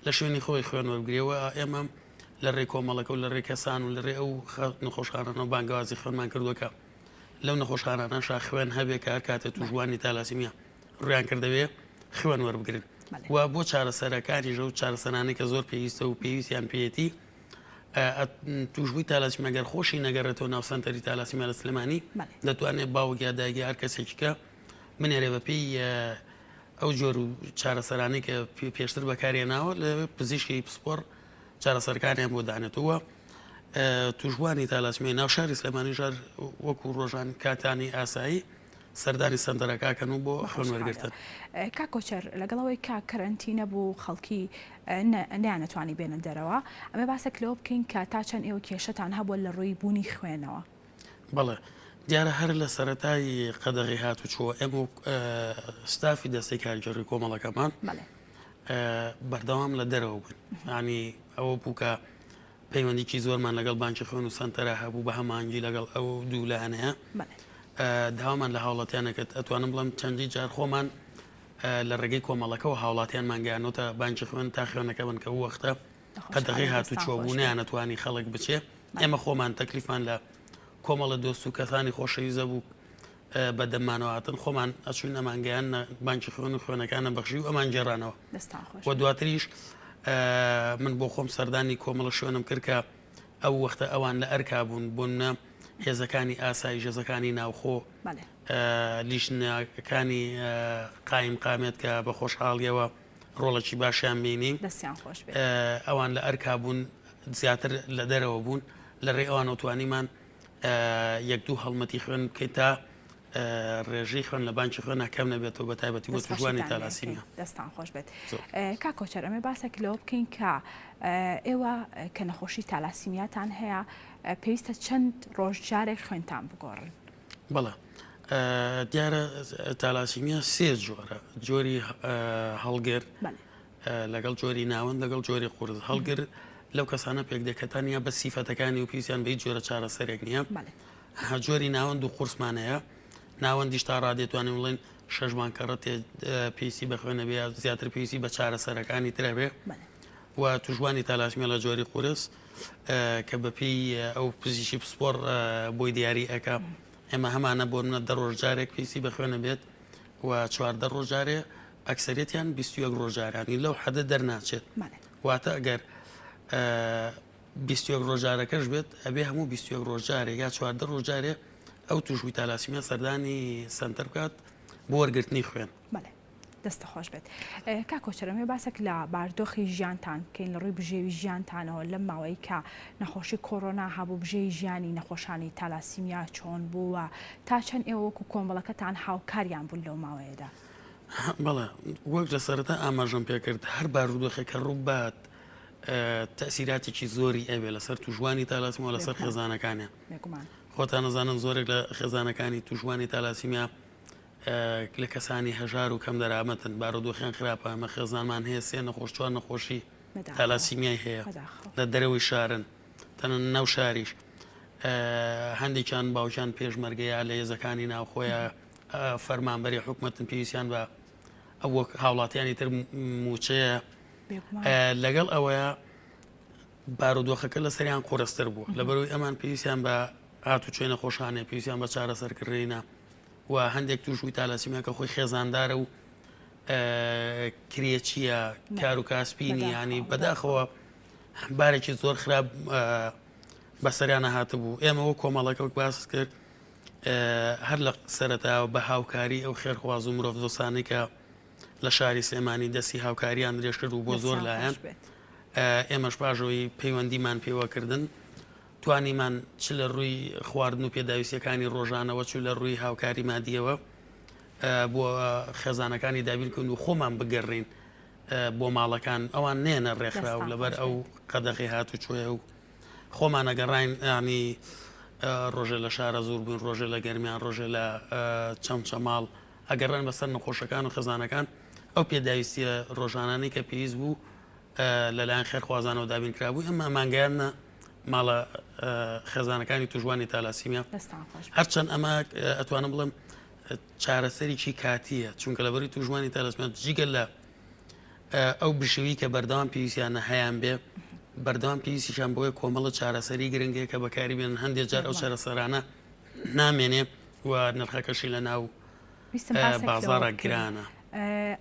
لە شوێنی خۆی خوێن وەربگرێ و ئێمە لە ڕێی کۆمەڵەکە و لە ڕێی کەسان و لە ڕێی ئەو نەخۆشخانانەوە بانگەوازی خوێنمان کردووە کە لەو نەخۆشخانانەشا خوێن هەبێ کە هەر کاتێ تووشبووانی تالاسیمیا ڕوویان کردەوێ خوێن وەربگرن و بۆ چارەسەرەکانیش ئەو چارەسەرانەی کە زۆر پێویستە و پێویستیان پێیەتی تووشبووی تالاسیمیا گەر خۆشی نەگەڕێتەوە ناو سەنتەری تالاسیمیا لە سلێمانی دەتوانێت باوک یا دایک یا هەر کەسێکی کە بنێرێ بەپێی ئەو جۆر و چارەسەرانەی کە پێشتر بەکارهێناوە لە پزیشکی پسپۆڕ چارەسەرەکانیان بۆ دانێتەوە توشبووانی تالاسیمیای ناو شاری سلێمانی ژار وەکو ڕۆژان کاتانی ئاسایی سەردانی سەنتەرەکەکەن و بۆ خوێن وەرگرتن. کاک کۆچەر لەگەڵ ئەوەی کە کەرەنتینە بوو خەڵکی نەیانەتوانی بێنە دەرەوە ئەمە باسێک لەوە بکەین کە تا چەند ئێوە کێشەتان هەبووە لە ڕووی بوونی خوێنەوە؟ بەڵێ دیارە هەر لە سەرەتای قەدەغەی هاتوچۆ ئێمە و ستافی دەستەی کارگێڕی کۆمەڵەکەمان بەردەوام لە دەرەوە بووین ینی ئەوە بوو کە پەیوەندیکی زۆرمان لەگەڵ بانکی خوێن و سەنتەرە هەبوو بە هەمانگی لەگەڵ ئەو دوو لایەنەیە داوامان لە هاوڵاتیانە کرد ئەتوانم بڵێم چەندی جار خۆمان لە ڕێگەی کۆمەڵەکەەوە هاوڵاتیانمان گەیانۆتە بانکی خوێن تا خوێنەکە بن کە وەختە قەدەغەی هاتوچۆ بوو نەیانەتوانی خەڵک بچێ ئێمە خۆمان تەکلیفمان لە کۆمەڵە دۆست و کەسانی خۆشەویست بوو بە دەممانەوە هاتن خۆمان ئەچوین ئەمانگەیان بانکی خوێن و خوێنەکانە بەخشی و ئەمان گێڕانەوە و دواتریش من بۆ خۆم سەردانی کۆمەڵە شوێنم کرد کە ئەو وەختە ئەوان لە ئەرکا بوون بۆ نمونە هێزەکانی ئاسایی هێزەکانی ناوخۆ لیژنەکانی قایم قامێت کە بە خۆشحاڵیەوە ڕۆڵێکی باشیان بینی دەستیان خۆش بێت. ئەوان لە ئەرکا بوون زیاتر لە دەرەوە بوون لە ڕێی ئەوانەوە توانیمان یەک دوو هەڵمەتی خوێن بکەین تا ڕێژەی خوێن لە بانکی خوێنە کەم نەبێتەوە بە تایبەتی بۆ تووشبووانی تالاسیمیا. دەستان خۆش بێت کاک کۆچەر ئەمێ باسێک لەوە بکەین کە ئێوە کە نەخۆشی تالاسیمیاتان هەیە پێویستە چەند ڕۆژ جارێک خوێنتان بگۆڕن؟ بەڵێ دیارە تالاسیمیا سێ جۆرە جۆری هەڵگر لەگەڵ جۆری ناوەند لەگەڵ جۆری قورس هەڵگر لەو کەسانە پێک دێت کە تەنیا بە سیفەتەکانی و پێویستیان بە هیچ جۆرە چارەسەرێک نییە جۆری ناوەند و قورسمان هەیە ناوەندیش تا ڕادێت توانین بڵێن شەش مانگ کەڕەتێ پێویستی بە خوێنە بێ زیاتر پێویستی بە چارەسەرەکانی ترە بێ و توشبوانی تالاسیمیا لە جۆری قورس کە بەپێی ئەو پزیشکی پسپۆڕ بۆی دیاری ئەکا ئێمە هەمانە بۆ منە دە ڕۆژ جارێک پێویستی بە خوێنە بێت و 14 ڕۆژ جارێ ئەکسەرێتیان 21 ڕۆژ جارانی لەو حەدە دەرناچێت واتە ئەگەر 21 ڕۆژارەکەش بێت ئەبێ هەموو 21 ڕۆژ جارێ یا 14 ڕۆژ جارێ ئەو توشبووی تالاسیمیا سەردانی سەنتەر بکات بۆ وەرگرتنی خوێن. دەستت خۆش بێت کاک کۆچەر ئەمەوێ باسێک لە باردۆخی ژیانتان بکەین لە ڕووی بژێوی ژیانتانەوە لەم ماوەی کە نەخۆشی کۆرۆنا هەبوو بژێوی ژیانی نەخۆشانی تالاسیمیا چۆن بوو و تا چەند ئێوە وەکو کۆمەڵەکەتان هاوکاریان بوون لەو ماوەیەدا؟ بەڵێ وەک لە سەرەتا ئاماژەم پێکرد هەر بارودۆخێک کە ڕووبات تەسیراتێکی زۆری ئەبێ لەسەر توشبوانی تالاسیمیا لەسەر خێزانەکانیان خۆتان ئەزانن زۆرێک لە خێزانەکانی توشبوانی تالاسیمیا لە کەسانی هەژار و کەم دەرامەتن، بارودۆخیان خراپە، ئێمە خێزانمان هەیە سێ نەخۆش چوار نەخۆشی تالاسیمیای هەیە لە دەرەوەی شارن تەنانەت ناو شاریش هەندێکیان باوکیان پێشمەرگەیە لە هێزەکانی ناوخۆیە فەرمانبەری حکومەتن پێویستیان بە ئەو وەک هاوڵاتیانی تر موچەیە لەگەڵ ئەوەیە بارودۆخەکە لەسەریان قورستر بووە لەبەرەوەی ئەمان پێویستیان بە هاتوچۆی نەخۆشخانەیە پێویستیان بە چارەسەرکردنە و هەندێک تووشبووی تالاسیمیا کە خۆی خێزاندارە و کرێچییە کار و کاسپی نییە ینی بەداخەوە بارێکی زۆر خراپ بەسەریانە هاتبوو ئێمە وە کۆمەڵەکە وەک باس کرد هەر لە سەرەتا بە هاوکاری ئەو خێرخواز و مرۆڤ دۆستانەی کە لە شاری سلێمانی دەستی هاوکاریان درێژ کرد و بۆ زۆر لایەن ئێمەش پاژەوەی پەیوەندیمان پێوەکردن توانیمان چ لە ڕووی خواردن و پێداویستیەکانی ڕۆژانەوە چ لە ڕووی هاوکاری مادیەوە بۆ خێزانەکانی دابین کەین و خۆمان بگەڕین بۆ ماڵەکان ئەوان نێنە ڕێکخراو لەبەر ئەو قەدەغی هاتوچۆیە و خۆمان ئەگەڕاین ینی ڕۆژێ لە شارە زۆر بووین ڕۆژێ لە گەرمیان ڕۆژێ لە چەمچەماڵ ئەگەڕێن بەسەر نەخۆشەکان و خێزانەکان ئەو پێداویستیە ڕۆژانانەی کە پێویست بوو لەلایەن خێرخوازانەوە دابین کرابوو ئەمە ئەمانگەیاندنە ماڵە خێزانەکانی توشبوانی تالاسیمیا هەرچەند ئەمە ئەتوانم بڵێم چارەسەرێکی کاتیە چونکە لەبەری توشبوانی تالاسیمیا جگە لە ئەو بشێوی کە بەردەوام پێویستیانە هەیان بێ بەردەوام پێویستیشان بۆیە کۆمەڵە چارەسەری گرنگەیە کە بەکاری بێن هەندێک جار ئەو چارەسەرانە نامێنێ و نرخەکەشی لە ناو ویستم باسێک لەوە بازاڕە بکەین گرانە.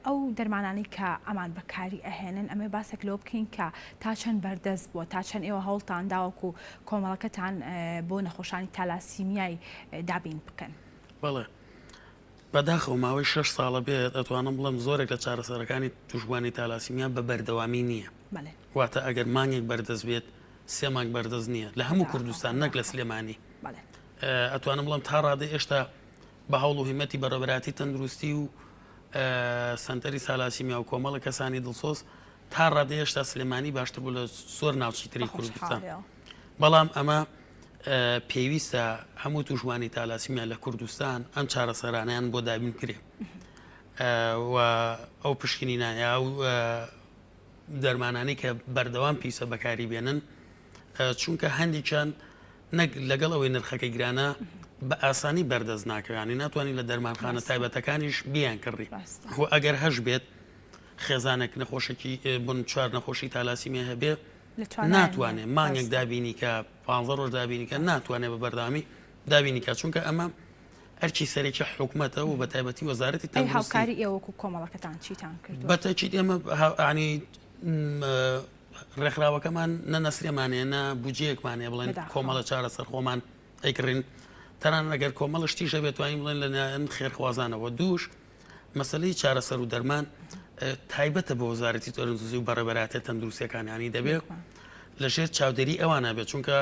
ئەو دەرمانانەی کە ئەمان بەکاری ئەهێنن ئەمەوێ باسێک لەوە بکەین کە تا چەند بەردەست بووە تا چەند ئێوە هەوڵتان داوەکو کۆمەڵەکەتان بۆ نەخۆشانی تالاسیمیای دابین بکەن. بەڵێ بەداخەوە ماوەی شەش ساڵە بێت ئەتوانم بڵێم زۆرێک لە چارەسەرەکانی توشبوانی تالاسیمیا بە بەردەوامی نییە بەڵێ. واتە ئەگەر مانگێک بەردەست بێت سێ مانگ بەردەست نییە لە هەموو بەداخەوە کوردستان نەک لە بەداخەوە سلێمانی بەڵێ. ئەتوانم بڵێم تا ڕادەی ئێشتا بە هەوڵ و هیمەتی بەڕێوەبەرایەتی تەندروستی و سەنتەری سالاسیمیا و کۆمەڵە کەسانی دڵسۆز تا ڕادەی هێشتا سلێمانی باشتر بوو لە زۆر ناوچەی تری کوردستان بەڵام ئەمە پێویستە هەموو توشبوانی تالاسیمیا لە کوردستان ئەم چارەسەرانیان بۆ دابین بکرێ و ئەو پشکنینە یا ئەو دەرمانانەی کە بەردەوام پیسە بەکاری بێنن چونکە هەندێکیان نەک لەگەڵ ئەوەی نرخەکەی گرانە بە ئاسانی بەردەست ناکەوێ یانی ناتوانانی لە دەرمانخانە تایبەتەکانیش بیان کڕی و ئەگەر هەش بێت خێزانێک نەخۆشێکی بن چوار نەخۆشی تالاسیمیا هەبێ ناتوانێت مانگێک دابینی کە پ ڕۆژ دابینی کە ناتوانێت بە بەردەوامی دابینی کە چونکە ئەمە ئەرکی سەرەکی حکومەتە و بە تایبەتی وەزارەتی تەندروستی هاوکاری ئێوە وەکو کۆمەڵەکەتان چیتان کردووە؟ بە تەئکید ئێمە ینی ڕێکخراوەکەمان نە نەسرێمان هەیە نە بودجەیەکمان هەیە بڵێن کۆمەڵە چارەسەر خۆمان ئەیکڕین تەنانەت ئەگەر کۆمەڵە شتیش هەبێت توانین بڵێن لەلایەن خێرخوازانەوە دووش مەسەلەی چارەسەر و دەرمان تایبەتە بە وەزارەتی تەندروستی و بەڕێوەبەرایەتیە تەندروستیەکان ینی دەبێت لە ژێر چاودێری ئەوانە بێت چونکە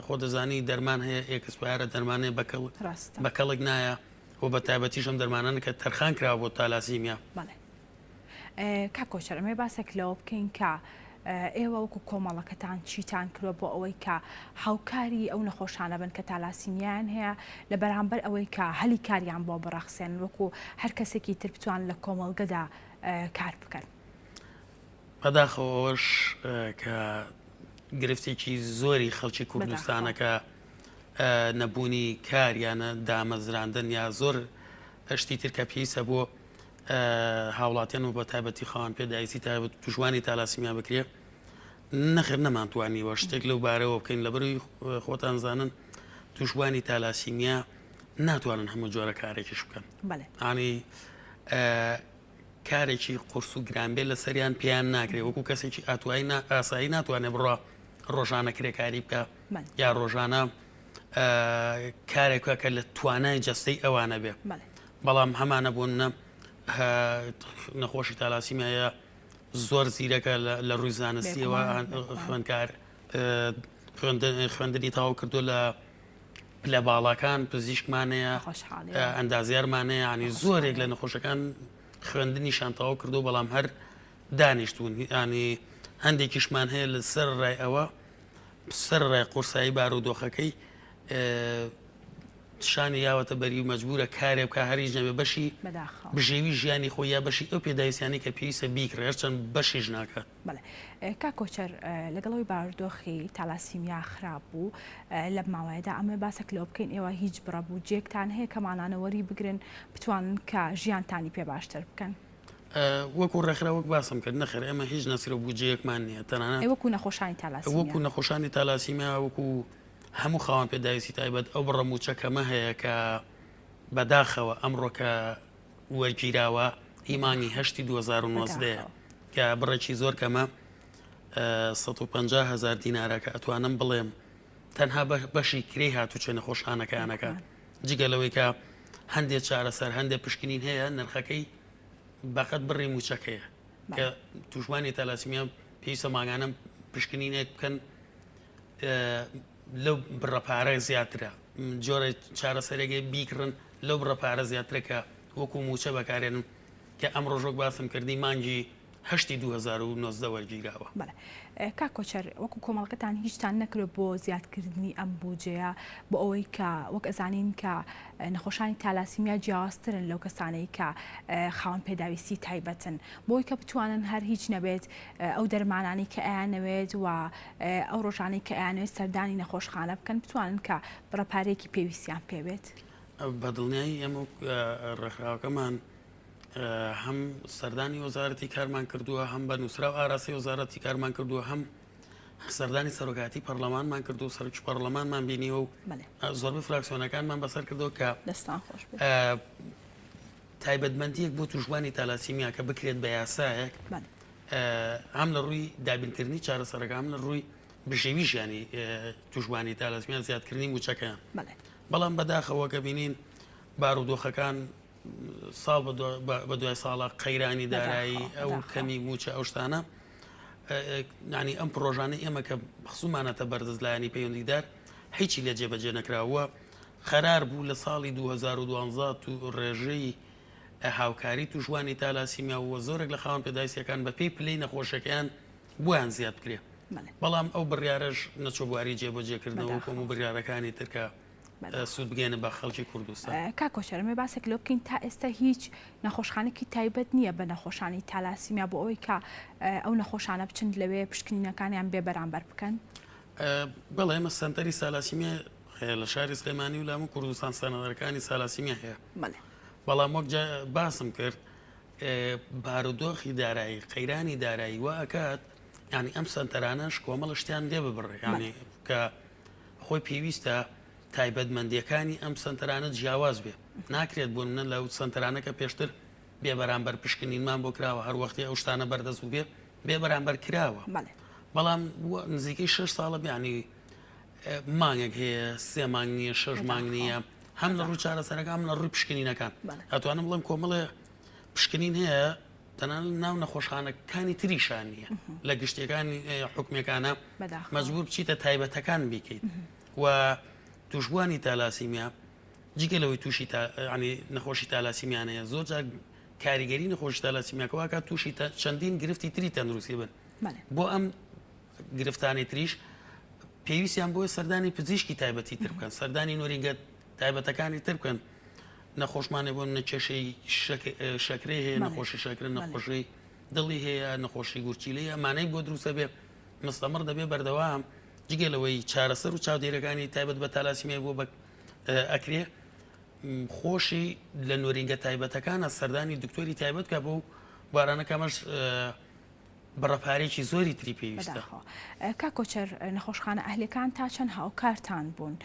خۆ دەزانی دەرمان هەیە expire ە دەرمان هەیە بە کەڵک نایە و بە تایبەتیش ئەم دەرمانانە کە تەرخان کراوە بۆ تالاسیمیا. بەڵێ. کاک کۆچەر ئەمەوێ باسێک لەوە بکەین کە ئێوە وەکو کۆمەڵەکەتان چیتان کردوە بۆ ئەوەی کە هاوکاری ئەو نەخۆشانە بن کە تالاسیمیایان هەیە لە بەرامبەر ئەوەی کە هەلی کاریان بۆ بڕەخسێنن وەکو هەر کەسێکی تر بتوان لە کۆمەڵگەدا کار بکەن. بەداخەوە ئەوەش کە گرفتێکی زۆری خەڵکی کوردستانە کە نەبوونی کار یانە دامەزراندن یا زۆر شتی تر کە پێویستە بۆ هاوڵاتیان و بەتایبەتی خاوەن پێداویستی تایبەت توشبوانی تالاسیمیا بکرێ نەخێر نەمانتوانیوە شتێک لەو بارەوە بکەین لەبەروی خۆتان زانن توشبوانی تالاسیمیا ناتوانن هەموو جۆرە کارێکیش بکەن ئانی کارێکی قورس و گران بێ لەسەریان پێیان ناکرێ وەکو کەسێکی ئاتوایی ئاسایی ناتوانێت بڕە ڕۆژانە کرێکاری بکە یا ڕۆژانە کارێک بکە کە لە توانای جەستەی ئەوانە بێ بەڵام هەمانە بۆ نمونە. نەخۆشی تالاسیمیایە زۆر زیرەکە لە ڕووی زانستیەوە خوێندکار خوێندنی تەواو کردو لە پلە باڵاکان پزیشکمانەیە ئەندازیارمانەیە ینی زۆرێک لە نەخۆشەکان خوێندنیشان تەواو کردو بەڵام هەر دانیشتون ینی هەندێکیشمان هەیە لە سەر ڕای ئەوە سەر ڕای قورسایی بارودۆخەکەی شانی یاوەتە بەری و مەجبورە کارێ بکا هەر هیچ نەبێ بەشی بژێوی ژیانی خۆی یا بەشی ئەو پێداویستیانەی کە پێویستە بیکڕێ هەرچەند بەشیش ناکات. بەڵێ کاک کۆچەر لەگەڵ ئەوەی بارودۆخی تالاسیمیا خراپ بوو لەم ماوەیەدا ئەمەوێ باسێک لەوە بکەین ئێوە هیچ بڕە بودجەیەکتان هەیە کە ماڵانە وەری بگرن بتوانن کە ژیانتانی پێ باشتر بکەن؟ وەکو ڕێکخراو وەک باسم کرد نەخێر ئێمە هیچ نەسرە بودجەیەکمان نییە تەنانەت وەکو نەخۆشانی تالاسیمیا وەکو نەخۆشانی تالاسیمیا وەکو هەموو خاوەن پێداویستی تایبەت ئەو بڕە مووچە کەمە هەیە کە بەداخەوە ئەمڕۆ کە وەرگیراوە هی مانگی هەشتی 2019 کە بڕێکی زۆر کەمە 150 هزار دینارە کە ئەتوانم بڵێم تەنها بەشی کرێی هاتوچۆی نەخۆشخانەکەیانەکات جگە لەوەی کە هەندێک چارەسەر هەندێک پشکنین هەیە نرخەکەی بەقەت بڕی موچەکەیە کە توشبوانی تالاسیمیا پێویستە مانگانە پشکنینێک بکەن لەو بڕە پارە زیاترە جۆرە چارەسەرێک بیکڕن لەو بڕە پارە زیاترە کە وەکو موچە بەکارێنن کە ئەم ڕۆژۆک باسم کردی مانگی هەشتی 2019 وەرگیراوە. بەڵێ کاک کۆچەر وەکو کۆمەڵگەتان هیچتان نەکرد بۆ زیادکردنی ئەم بودجەیە بۆ ئەوەی کە وەک ئەزانین کە نەخۆشانی تالاسیمیا جیاوازترن لەو کەسانەی کە خاوەن پێداویستی تایبەتن بۆی کە بتوانن هەر هیچ نەبێت ئەو دەرمانانەی کە ئەیانەوێت و ئەو ڕۆژانەی کە ئەیانەوێت سەردانی نەخۆشخانە بکەن بتوانن کە بڕە پارەیەکی پێویستیان پێ بێت. بە دڵنیایی ئێمە ڕێکخراوەکەمان هەم سەردانی وەزارەتی کارمان کردووە هەم بە نووسراو ئاراسی وەزارەتی کارمان کردووە هەم سەردانی سەرۆکاتی پەرلەمانمان کردو سەرۆکی پەرلەمانمان بینیوە و زۆربەی فراکسیۆنەکانمان بەسەر کردەوە کە دەستان خۆش تایبەتمەندیەک بۆ توشبوانی تالاسیمیا کە بکرێت بە یاسایەک هەم لە ڕووی دابینکردنی چارەسەرەکە هەم لە ڕووی بژێوی ژیانی توشبوانی تالاسیمیا زیادکردنی موچەکەیان بەڵام بەداخەوە کە بینین بارودۆخەکان ساڵ بە دوای ساڵە قەیرانی دارایی ئەو کەمی موچە ئەو شتانە ینی ئەم پرۆژانە ئێمە کە خسومانەتە بەردەست لایەنی پەیوەندیدار هیچی لە جێبەجێ نەکراوە قەرار بوو لە ساڵی 2012 تو ڕێژەی هاوکاری توشبوانی تالاسیمیا و زۆرێک لە خاوەن پێداویستیەکان بە پێی پلەی نەخۆشیەکەیان بۆیان زیاد بکرێ بەڵام ئەو بڕیارەش نەچوە بواری جێبەجێکردنەوە وەکو هەموو بڕیارەکانی تر کە سوود بگەێنە بە خەڵکی کوردستان. کاک کۆچەر ئەمەوێ باسێک لەوە بکەین تا ئێستا هیچ نەخۆشخانەکی تایبەت نییە بە نەخۆشانی تالاسیمیا بۆ ئەوەی کە ئەو نەخۆشانە بچن لەوێ پشکنینەکانیان بێ بەرامبەر بکەن؟ بەڵێ ئێمە سەنتەری سالاسیمیا هەیە لە شاری سلێمانی و لە هەموو کوردستان سەنەرەکانی سالاسیمیا هەیە بەڵام وەک باسم کرد بارودۆخی دارایی قەیرانی دارایی وا ئەکات ینی ئەم سەنتەرانەش کۆمەڵە شتیان لێ ببڕێ ینی کە خۆی پێویستە تایبەتمەندیەکانی ئەم سەنتەرانە جیاواز بێ ناکرێت بۆ منە لەو سەنتەرانە کە پێشتر بێ بەرامبەر پشکنینمان بۆ کراوە هەر وەختی ئەو شتانە بەردەست بوو بێ بێ بەرامبەر کراوە بەڵام نزیکەی شش ساڵە بیانی مانگێک هەیە سێ مانگ نییە شەش مانگ نییە هەم لە ڕووی چارەسەرەکە هەم لە ڕووی پشکنینەکان ئەتوانم بڵێم کۆمەڵێ پشکنین هەیە تەنانەت ناو نەخۆشخانەکانی تریشان نییە لە گشتیەکانی حکومیەکانە مەجبور بچیتە تایبەتەکان بیکەیت و توشبوانی تالاسیمیا جگە لەوەی تووشی ینی نەخۆشی تالاسیمیانەیە زۆر جار کاریگەری نەخۆشی تالاسیمیاکە واکات تووشی چەندین گرفتی تری تەندروستی بن بۆ ئەم گرفتانەی تریش پێویستیان بۆیە سەردانی پزیشکی تایبەتی تر بکەن سەردانی نۆرینگە تایبەتەکانی تر بکەن نەخۆشمانێ بۆ منە کێشەی شەکرەی هەیە نەخۆشی شەکرە نەخۆشی دڵی هەیە نەخۆشی گورچیلەی ئەمانەی بۆ دروستە بێ مستەمڕ دەبێ بەردەوام جگە لەوەی چارەسەر و چاودێرەکانی تایبەت بە تالاسیمیای بۆ بە ئەکرێ خۆشی لە نۆرینگە تایبەتەکانە سەردانی دکتۆری تایبەت کە بۆ بارانە کەمەش بڕە پارەیەکی زۆری تری پێویستە. بەداخەوە. کاک کۆچەر نەخۆشخانە ئەهلیەکان تا چەند هاوکارتان بوون؟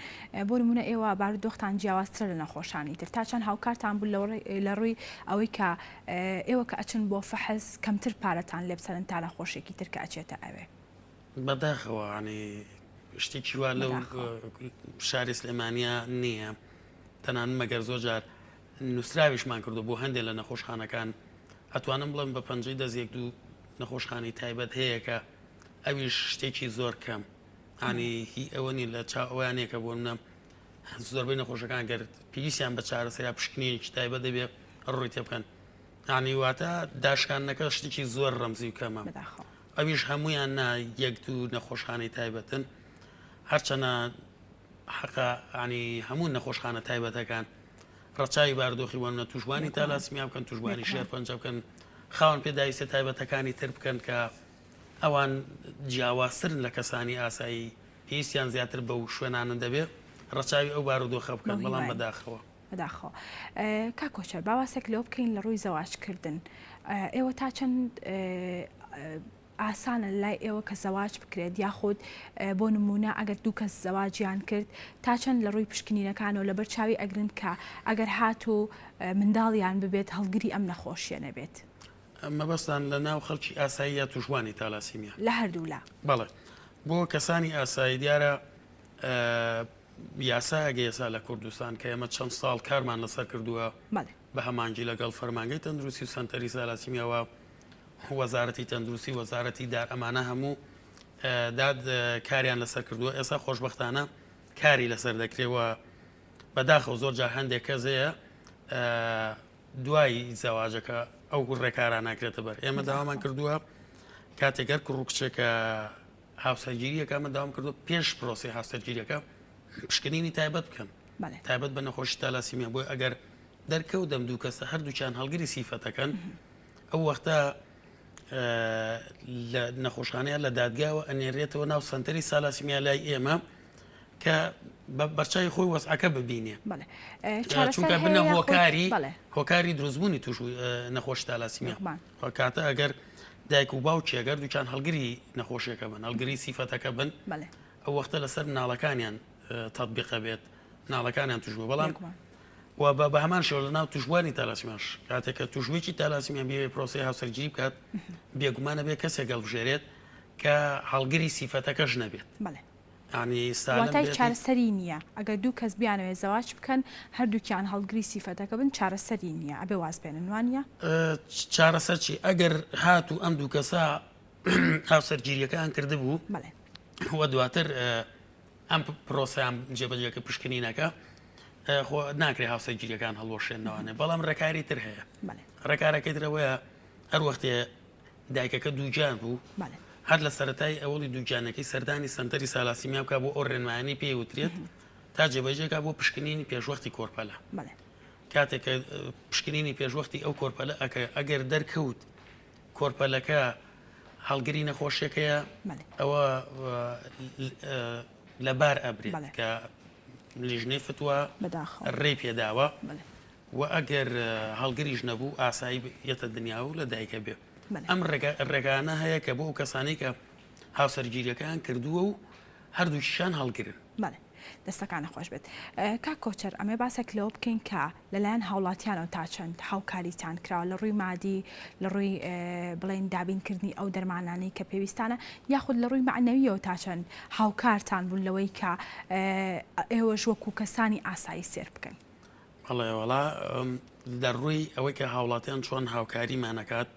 بۆ نمونە ئێوە بارودۆختان جیاوازترە لە نەخۆشانی تر تا چەند هاوکارتان بوون لە ڕووی ئەوەی کە ئێوە کە ئەچن بۆ فەحس کەمتر پارەتان لێ بسەنن تا نەخۆشێکی تر کە ئەچێتە ئەوێ؟ بەداخەوە یانی شتێکی وا لەو شاری سلێمانیا نییە تەنانەت مەگەر زۆر جار. نووسراویشمان کردو بۆ هەندێک لە نەخۆشخانەکان ئەتوانم بڵێم بە پەنجەی دەست یەک دوو نەخۆشخانەی تایبەت هەیە کە ئەویش شتێکی زۆر کەم ینی هی ئەوە نی لە چاو ئەویان نیە کە بۆ منە زۆربەی نەخۆشەکان گەر پێویستیان بە چارەسەریا پشکنینێکی تایبەت دەبێ ڕووی تێ بکەن ینی واتە داشکاندنەکە شتێکی زۆر ڕەمزی و کەمە ئەویش هەمویان نا یەک دوو نەخۆشخانەی تایبەتن هەرچەنە حەقە ینی هەموو نەخۆشخانە تایبەتەکان ڕەچاوی بارودۆخی بۆ نمونە توشبوانی تالاسیمیا بکەن توشبوانی شێرپەنجە بکەن خاوەن پێداویستە تایبەتەکانی تر بکەن کە ئەوان جیاوازترن لە کەسانی ئاسایی پێویستیان زیاتر بەو شوێنانە دەبێت ڕەچاوی ئەو بارودۆخە بکەن بەڵام بەداخەوە. بەداخەوە کاک کۆچەر با باسێک لەوە بکەین لە ڕووی زەواجکردن ئێوە تا چەند ئاسانە لای ئێوە کە زەواج بکرێت یاخود بۆ نموونە ئەگەر دوو کەس زەواجیان کرد تا چەند لە ڕووی پشکنینەکانەوە لەبەر چاوی ئەگرن کە ئەگەر هاتوو منداڵیان ببێت هەڵگری ئەم نەخۆشیە نەبێت؟ مەبەستان لە ناو خەڵکی ئاسایی یا تووشبوانی تالاسیمیا؟ لە هەردوولا. بەڵێ بۆ کەسانی ئاسایی دیارە یاسایەک ئێستا لە کوردستان کە ئێمە چەند ساڵ کارمان لەسەر کردووە بە هەمانگی لەگەڵ فەرمانگەی تەندروستی و سەنتەری سالاسیمیاوە وەزارەتی تەندروستی وەزارەتی دار ئەمانە هەموو داد کاریان لەسەر کردووە ئێستا خۆشببختانە کاری لەسەر دەکرێەوە بەداخەوە زۆر جار هەندێک کەس هەیە دوای زەواجەکە ئەو ڕێکاران ناکرێتە بەر ئێمە داوامان کردووە کاتێک گەر کوڕ و کچێکە هاوسەرگیریەکە من داوام کردو پێش پرۆسی هاوسەرگیریەکە پشکنینی تایبەت بکەن تایبەت بە نەخۆشی تالاسیمیا بۆی ئەگەر دەرکەوت دەم دوو کەسە هەردووکیان هەڵگری سیفەتەکەن ئەو وەختە لە نەخۆشخانەیە لە دادگاوە ئەنێرێتەوە ناو سنتەری سالاسیمیا لای ئێمە کە بەرچوی خۆی وەزعەکە ببینێ چونکە بنە هۆکاری هۆکاری دروستبوونی توش نەخۆش تالاسیمیا کاتە ئەگەر دایک و باوکی ئەگەر دووچان هەڵگری نەخۆشیەکە بن هەڵگری سیفەتەکە بن ئەو وەختە لەسەر مناڵەکانیان تەتبیقە بێت مناڵەکانیان توش بوو بەڵام و بە هەمان شێوە لە ناو توشبوانی تالاسیماش کاتێک کە توشبوویەکی تالاسیمیا بێ پرۆسەی هاوسەرگیری بکات بێگومانە بێ کەسێک هەڵبژێرێت کە هەڵگری سیفەتەکەش نەبێت ینی واتای چارەسەری نییە ئەگەر دوو کەس بیانەوێت زەواج بکەن هەردووکیان هەڵگری سیفەتەکە بن چارەسەری نییە ئەبێ واز بێنن وانە چارەسەر چی ئەگەر هاتوو ئەم دوو کەسە هاوسەرگیریەکان کردبوو و دواتر ئەم پرۆسەیان جێبەجێ کرد پشکنینەکە خۆ ناکرێ هاوسەرگیریەکان هەڵوەشێنەوانێ بەڵام ڕێکاری تر هەیە ڕێکارەکەی ترەوەیە هەر وەختێ دایکەکە دووگیان بوو هەر لە سەتای ئەوڵی دووگیانەکەی سەردانی سنتەری سالاسیمیا بکە بۆ ئەو ڕێنمایانی پێی وترێت تا جێبەجێکا بۆ پشکنینی پێشوەختی کۆرپەلە کاتێک کە پشکنینی پێشوەختی ئەو کۆرپەلە ئەکە ئەگەر دەرکەوت کۆرپەلەکە هەڵگری نەخۆشیەکەیە ئەوە لەبار ئەبرێت کە لیژنەی فتوە ڕێی پێداوە و ئەگەر هەڵگریش نەبوو ئاسایی یەتە دنیا و لە دایکە بێ ئەم ڕێگانە هەیە کە بۆ ئەو کەسانی کە هاوسەرگیریەکان کردووە و هەردووکیشان هەڵگرن. دەستەکانت خۆش بێت کاک کۆچەر ئەمێ باسێک لەوە بکەین کە لەلایەن هاوڵاتیانەوە تا چەند هاوکاریتان کراوە لە ڕووی مادی لە ڕووی بڵێن دابینکردنی ئەو دەرمانانەی کە پێویستانە یاخود لە ڕووی مەعنەویەوە تا چەند هاوکارتان بوون لەوەی کە ئێوەش وەکو کەسانی ئاسایی سێر بکەن؟ بەڵێ وەڵا لە ڕووی ئەوەی کە هاوڵاتیان چۆن هاوکاریمان ئەکات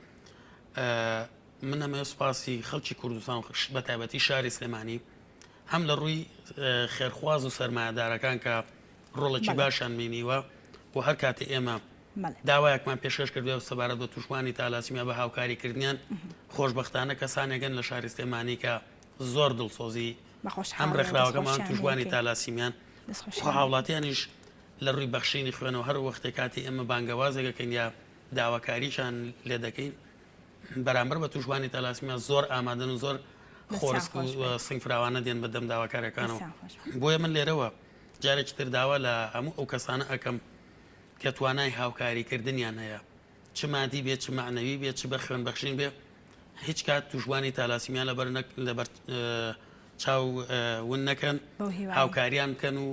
من ئەمەوێ سوپاسی خەڵکی کوردستان بە تایبەتی شاری سلێمانی هەم لە ڕووی خێرخواز و سەرمایەدارەکان کە ڕۆڵێکی باشیان بینیوە و هەر کاتێ ئێمە داوایەکمان پێشکەش کردووە سەبارەت بە تووشبووانی تالاسیمیا بە هاوکاریکردنیان خۆشبەختانە کەسانێکن لە شاری سلێمانی کە زۆر دڵسۆزی ئەم ڕێکخراوەکەمان تووشبووانی تالاسیمیان خۆ هاوڵاتیانیش لە ڕووی بەخشینی خوێنەوە هەر وەختێ کاتی ئێمە بانگەوازێکەکەین یا داواکاریشان لێ دەکەین بەرامبەر بە تووشبوانی تالاسیمیا زۆر ئامادەن و زۆر خۆرسک و سنگ فراوانە دێن بە دەم داواکارەکانەوە بۆیە من لێرەوە جارێکی تر داوا لە هەموو ئەو کەسانە ئەەکەم کە توانای هاوکاریکردنیان هەیە چ مادی بێت چ معنەوی بێت چ بە خوێن بەخشین بێ هیچ کات تووشبوانی تالاسیمیا لەبەر لەبەر چاو ون نەکەن هاوکاریان بکەن و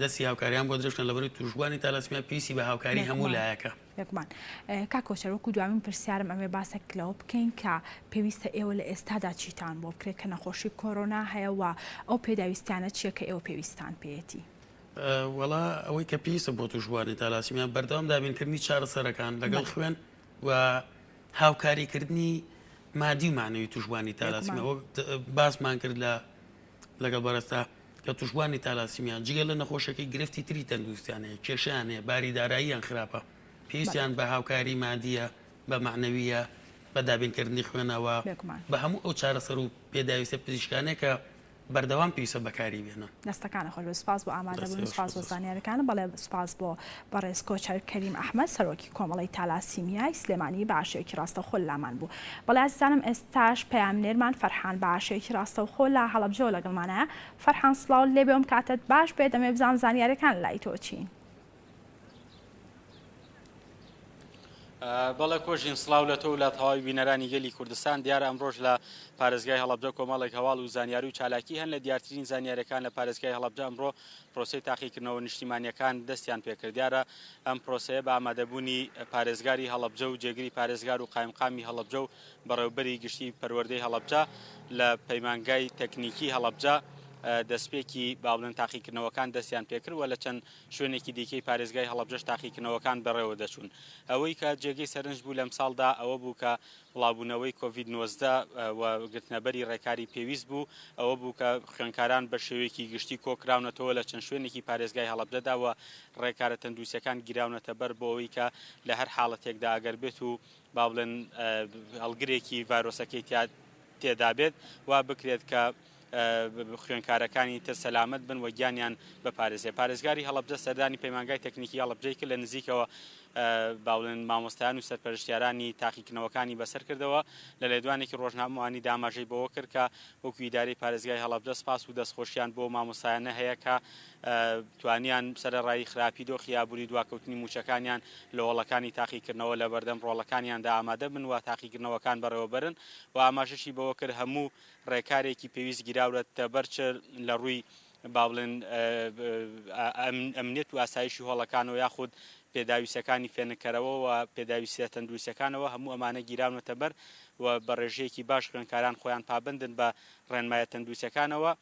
دەستی هاوکاریان بۆ درێژکەن لەبەری تووشبوانی تالاسیمیا پێویستی بە هاوکاری هەموو لایەکە. بێگومان. کاک کۆچەر وەکو دوامین پرسیارم ئەمەوێ باسێک لەوە بکەین کە پێویستە ئێوە لە ئێستادا چیتان بۆ بکرێت کە نەخۆشی کۆرۆنا هەیە و ئەو پێداویستیانە چیە کە ئێوە پێویستان پێیەتی؟ وەڵا ئەوەی کە پێویستە بۆ تووشبووانی تالاسیمیا بەردەوام دابینکردنی چارەسەرەکان لەگەڵ خوێن و هاوکاریکردنی مادی و معنەوی تووشبووانی تالاسیمیا وەک باسمان کرد لە لەگەڵ بەرەستا کە تووشبووانی تالاسیمیا جگە لە نەخۆشەکەی گرفتی تری تەندروستیان هەیە کێشیان هەیە باری داراییان خراپە پێویستیان بە هاوکاری مادیە بە معنەویە بە دابینکردنی خوێنەوە بە هەموو ئەو چارەسەر و پێداویستە پزیشکانەیە کە بەردەوام پێویستە بەکاری بێنن. دەستەکانت خۆش بێت سوپاس بۆ ئامادەبوون و سوپاس بۆ زانیاریەکانت بەڵێ سوپاس بۆ بەڕێز کۆچەر کەریم ئەحمەد سەرۆکی کۆمەڵەی تالاسیمیای سلێمانی باشێکی ڕاستەوخۆ لامان بوو بەڵێ ئازیزانم ئێستاش پەیامنێرمان فەرحان باشێکی ڕاستەوخۆ لە هەڵەبجەوە لەگەڵمانایە فەرحان سڵاوت لێبێ ئەم کاتەت باش بێت دەمەوێ بزانم زانیاریەکان لای تۆ چین. بەڵێ کۆژین سڵاو لە تۆ و لە تەواوی بینەرانی گەلی کوردستان دیارە ئەمڕۆژ لە پارێزگای هەڵەبجە کۆمەڵێک هەواڵ و زانیاری و چالاکی هەن لە دیارترین زانیارەکان لە پارێزگای هەڵەبجە ئەمڕۆ پرۆسەی تاقیکردنەوە نیشتیمانیەکان دەستیان پێکرد دیارە ئەم پرۆسەیە بە ئامادەبوونی پارێزگاری هەڵەبجە و جێگری پارێزگار و قایمقامی هەڵەبجە و بەڕێوبەری گشتی پەروەردەی هەڵەبجە لە پەیمانگای تەکنیکی هەڵەبجە دەستپێکی با بڵێن تاقیکردنەوەکان دەستیان پێکرد و لە چەند شوێنێکی دیکەی پارێزگای هەڵەبجەش تاقیکردنەوەکان بەڕێوەدەچوون. ئەوەی کە جێگەی سەرنج بوو لەمساڵدا ئەوە بوو کە بڵاوبوونەوەی کۆڤید 19 و گرتنەبەری ڕێکاری پێویست بوو، ئەوە بوو کە خوێندکاران بە شێوەیەکی گشتی کۆکراونەتەوە لە چەند شوێنێکی پارێزگای هەڵەبجەدا و ڕێکارە تەندروستییەکان گیراونەتەبەر بۆ ئەوەی کە لە هەر حاڵەتێکدا ئەگەر بێت و با بڵێن هەڵگرێکی ڤایرۆسەکەی تیا تێدابێت وا بکرێت کە خوێندکارەکانی تر سەلامەت بن و گیانیان بپارێزێ. پارێزگاری هەڵەبجە سەردانی پەیمانگای تەکنیکی هەڵەبجەی کرد لە نزیکەوە با بڵێن مامۆستایان و سەرپەرشتیارانی تاقیکردنەوەکانی بەسەر کردەوە لە لێدوانێکی ڕۆژنامەوانیدا ئاماژەی بەوە کرد کە وەکو ئیدارەی پارێزگای هەڵەبجە سپاس و دەستخۆشیان بۆ مامۆستایانە هەیە کە توانیان سەرەڕای خراپی دۆخی ئابووری دواکەوتنی مووچەکانیان لە هۆڵەکانی تاقیکردنەوە لەبەردەم ڕۆڵەکانیاندا ئامادە بن و تاقیکردنەوەکان بەڕێوەبەرن و ئاماژەشی بەوە کرد هەموو ڕێکارێکی پێویست گیراورەتە بەر چ لە ڕووی با بڵێن ئەمنیەت و ئاسایشی هۆڵەکانەوە یاخود پێداویستەکانی فێنککەرەوە و پێداویستیە تەندروستیەکانەوە هەموو ئەمانە گیراونەتە بەر و بە ڕێژەیەکی باش خوێندکاران خۆیان پابەندن بە ڕێنمایە تەندروستیەکانەوە.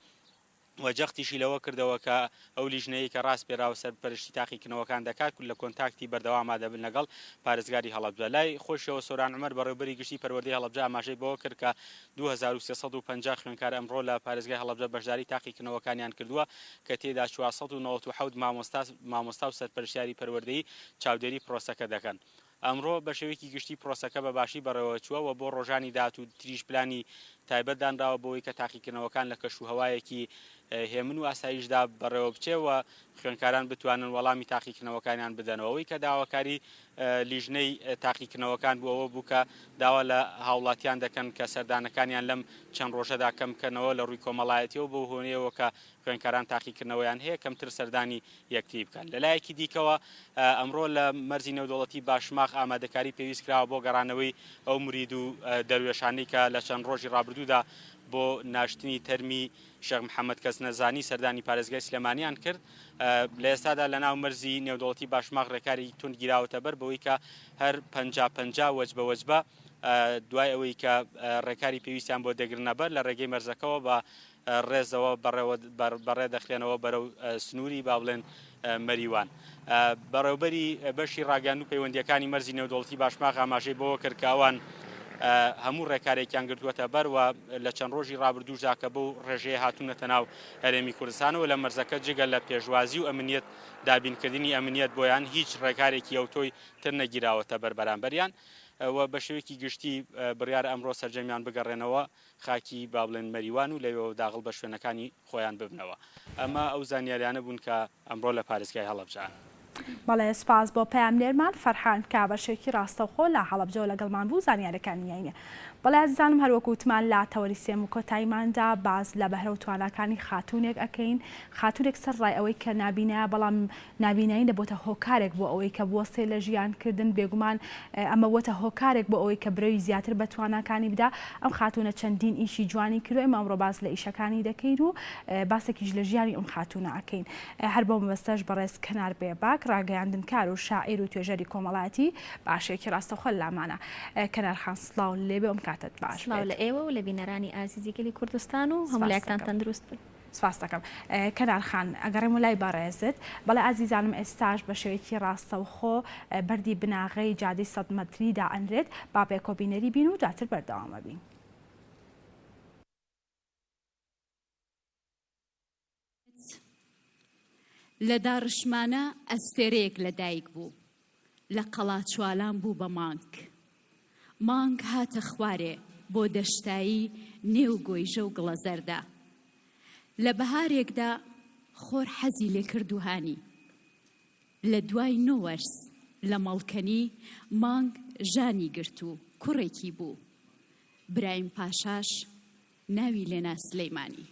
و جەختیشی لەوە کردەوە کە ئەو لیژنەیەی کە ڕاسپێراوە سەرپەرشتی تاقیکردنەوەکان دەکات لە کۆنتاکتی بەردەواما دەبن لەگەڵ پارێزگاری هەڵەبجە. لای خۆیشەوە سۆران عومەر بەڕێوبەری گشتی پەروەردەی هەڵەبجە ئاماژەی بەوە کرد کە 2350 خوێندکار ئەمڕۆ لە پارێزگای هەڵەبجە بەشداری تاقیکردنەوەکانیان کردووە کە تێیدا 497 مامۆستا مامۆستا و سەرپەرشتیاری پەروەردەیی چاودێری پرۆسەکە دەکەن. ئەمڕۆ بە شێوەیەکی گشتی پرۆسەکە بە باشی بەڕێوەچووە و بۆ ڕۆژانی داهاتوو تریش پلانی تایبەت دانراوە بۆ ئەوەی کە تاقیکردنەوەکان لە کەشوهەوایەکی هێمن و ئاسایشدا بەڕێوەبچێ و خوێندکاران بتوانن وەڵامی تاقیکردنەوەکانیان بدەنەوە. ئەوەی کە داواکاری لیژنەی تاقیکردنەوەکان بوو ئەوە بوو کە داوا لە هاوڵاتیان دەکەن کە سەردانەکانیان لەم چەند ڕۆژەدا کەم بکەنەوە لە ڕووی کۆمەڵایەتیەوە بەو هۆیەوە کە خوێندکاران تاقیکردنەوەیان هەیە کەمتر سەردانی یەکتری بکەن. لەلایەکی دیکەوە ئەمڕۆ لە مەرزی نێودەوڵەتی باشماخ ئامادەکاری پێویست کراوە بۆ گەڕانەوەی ئەو مرید و دەروێشانەی کە لە چەند ڕۆژی ڕابردوودا بۆ ناشتنی تەرمی شێخ محەممەد کەسنەزانی سەردانی پارێزگای سلێمانیان کرد. لە ئێستادا لە ناو مەرزی نێودەوڵەتی باشماخ ڕێکاری توند گیراوەتە بەر بەوەی کە هەر 50 50 وەجبە وەجبە دوای ئەوەی کە ڕێکاری پێویستیان بۆ دەگرنەبەر لە ڕێگەی مەرزەکەوە بە ڕێزەوە بەڕێ دەخرێنەوە بەرەو سنووری با بڵێن مەریوان. بەڕێوبەری بەشی ڕاگەیاند و پەیوەندییەکانی مەرزی نێودەوڵەتی باشماخ ئاماژەی بەوە کرد کە ئەوان هەموو ڕێکارێکیان گرتووەتە بەر و لە چەند ڕۆژی ڕابردووشدا کە بەو ڕێژەیە هاتوونەتە ناو هەرێمی کوردستانەوە لە مەرزەکە جگە لە پێشوازی و ئەمنیەت دابینکردنی ئەمنیەت بۆیان هیچ ڕێکارێکی ئەوتۆی تر نەگیراوەتە بەر بەرامبەریان و بە شێوەیەکی گشتی بڕیارە ئەمڕۆ سەرجەمیان بگەڕێنەوە خاکی با بڵێن مەریوان و لەوێوە داغڵ بە شوێنەکانی خۆیان ببنەوە. ئەمە ئەو زانیاریانە بوون کە ئەمڕۆ لە پارێزگای هەڵەبجە. بەڵێ سوپاس بۆ پەیامنێرمان فەرحان کە بەشێکی ڕاستەوخۆ لە هەڵەبجەوە لەگەڵمان بوو زانیارەکانی یاینێ. بەڵێ ئازیزانم هەروەکو وتمان لە تەوەری سێم و کۆتاییماندا باس لە بەهرە و تواناکانی خاتوونێک ئەکەین خاتوونێک سەر ڕای ئەوەی کە نابینایە بەڵام نابینایی نەبۆتە هۆکارێک بۆ ئەوەی کە بوەستێ لە ژیان کردن، بێگومان ئەمە بووەتە هۆکارێک بۆ ئەوەی کە برەوی زیاتر بە تواناکانی بدا، ئەم خاتوونە چەندین ئیشی جوانی کردووە، ئێمە ئەمڕۆ باس لە ئیشەکانی دەکەین و باسێکیش لە ژیانی ئەم خاتوونە ئەکەین. هەر بەو مەبەستەش بەڕێز کەنار بێباک ڕاگەیاندنکار و شاعیر و توێژەری کۆمەڵایەتی باشێکی ڕاستەوخۆ لامانە. کەنار خان سڵاو لێبێ ئەم کاتەت باش سڵاو بێت. لە ئێوە و لە بینەرانی ئازیزی گەلی کوردستان و هەموو سپاست لایەکتان دەکەم. تەندروست بن. سپاست دەکەم کەنار خان ئەگەڕێمەوە لای بەڕێزت بەڵێ ئازیزانم ئێستاش بە شێوەیەکی ڕاستەوخۆ بەردی بناغەی جادەی سەد مەتری دائەنرێت با پێکەوە بینەری بین و دواتر بەردەوام ئەبین. لە داڕشمانە ئەستێرەیەک لە دایک بوو لە قەڵاچوالان بوو بە مانگ مانگ هاتە خوارێ بۆ دەشتایی نێو گۆیژە و گڵەزەردە لە بەهارێکدا خۆر حەزی لێ کرد و هانی لە دوای نۆ وەرز لە مەڵکەنی مانگ ژانی گرت و کوڕێکی بوو برایم پاشاش ناوی لێنا سلەیمانی.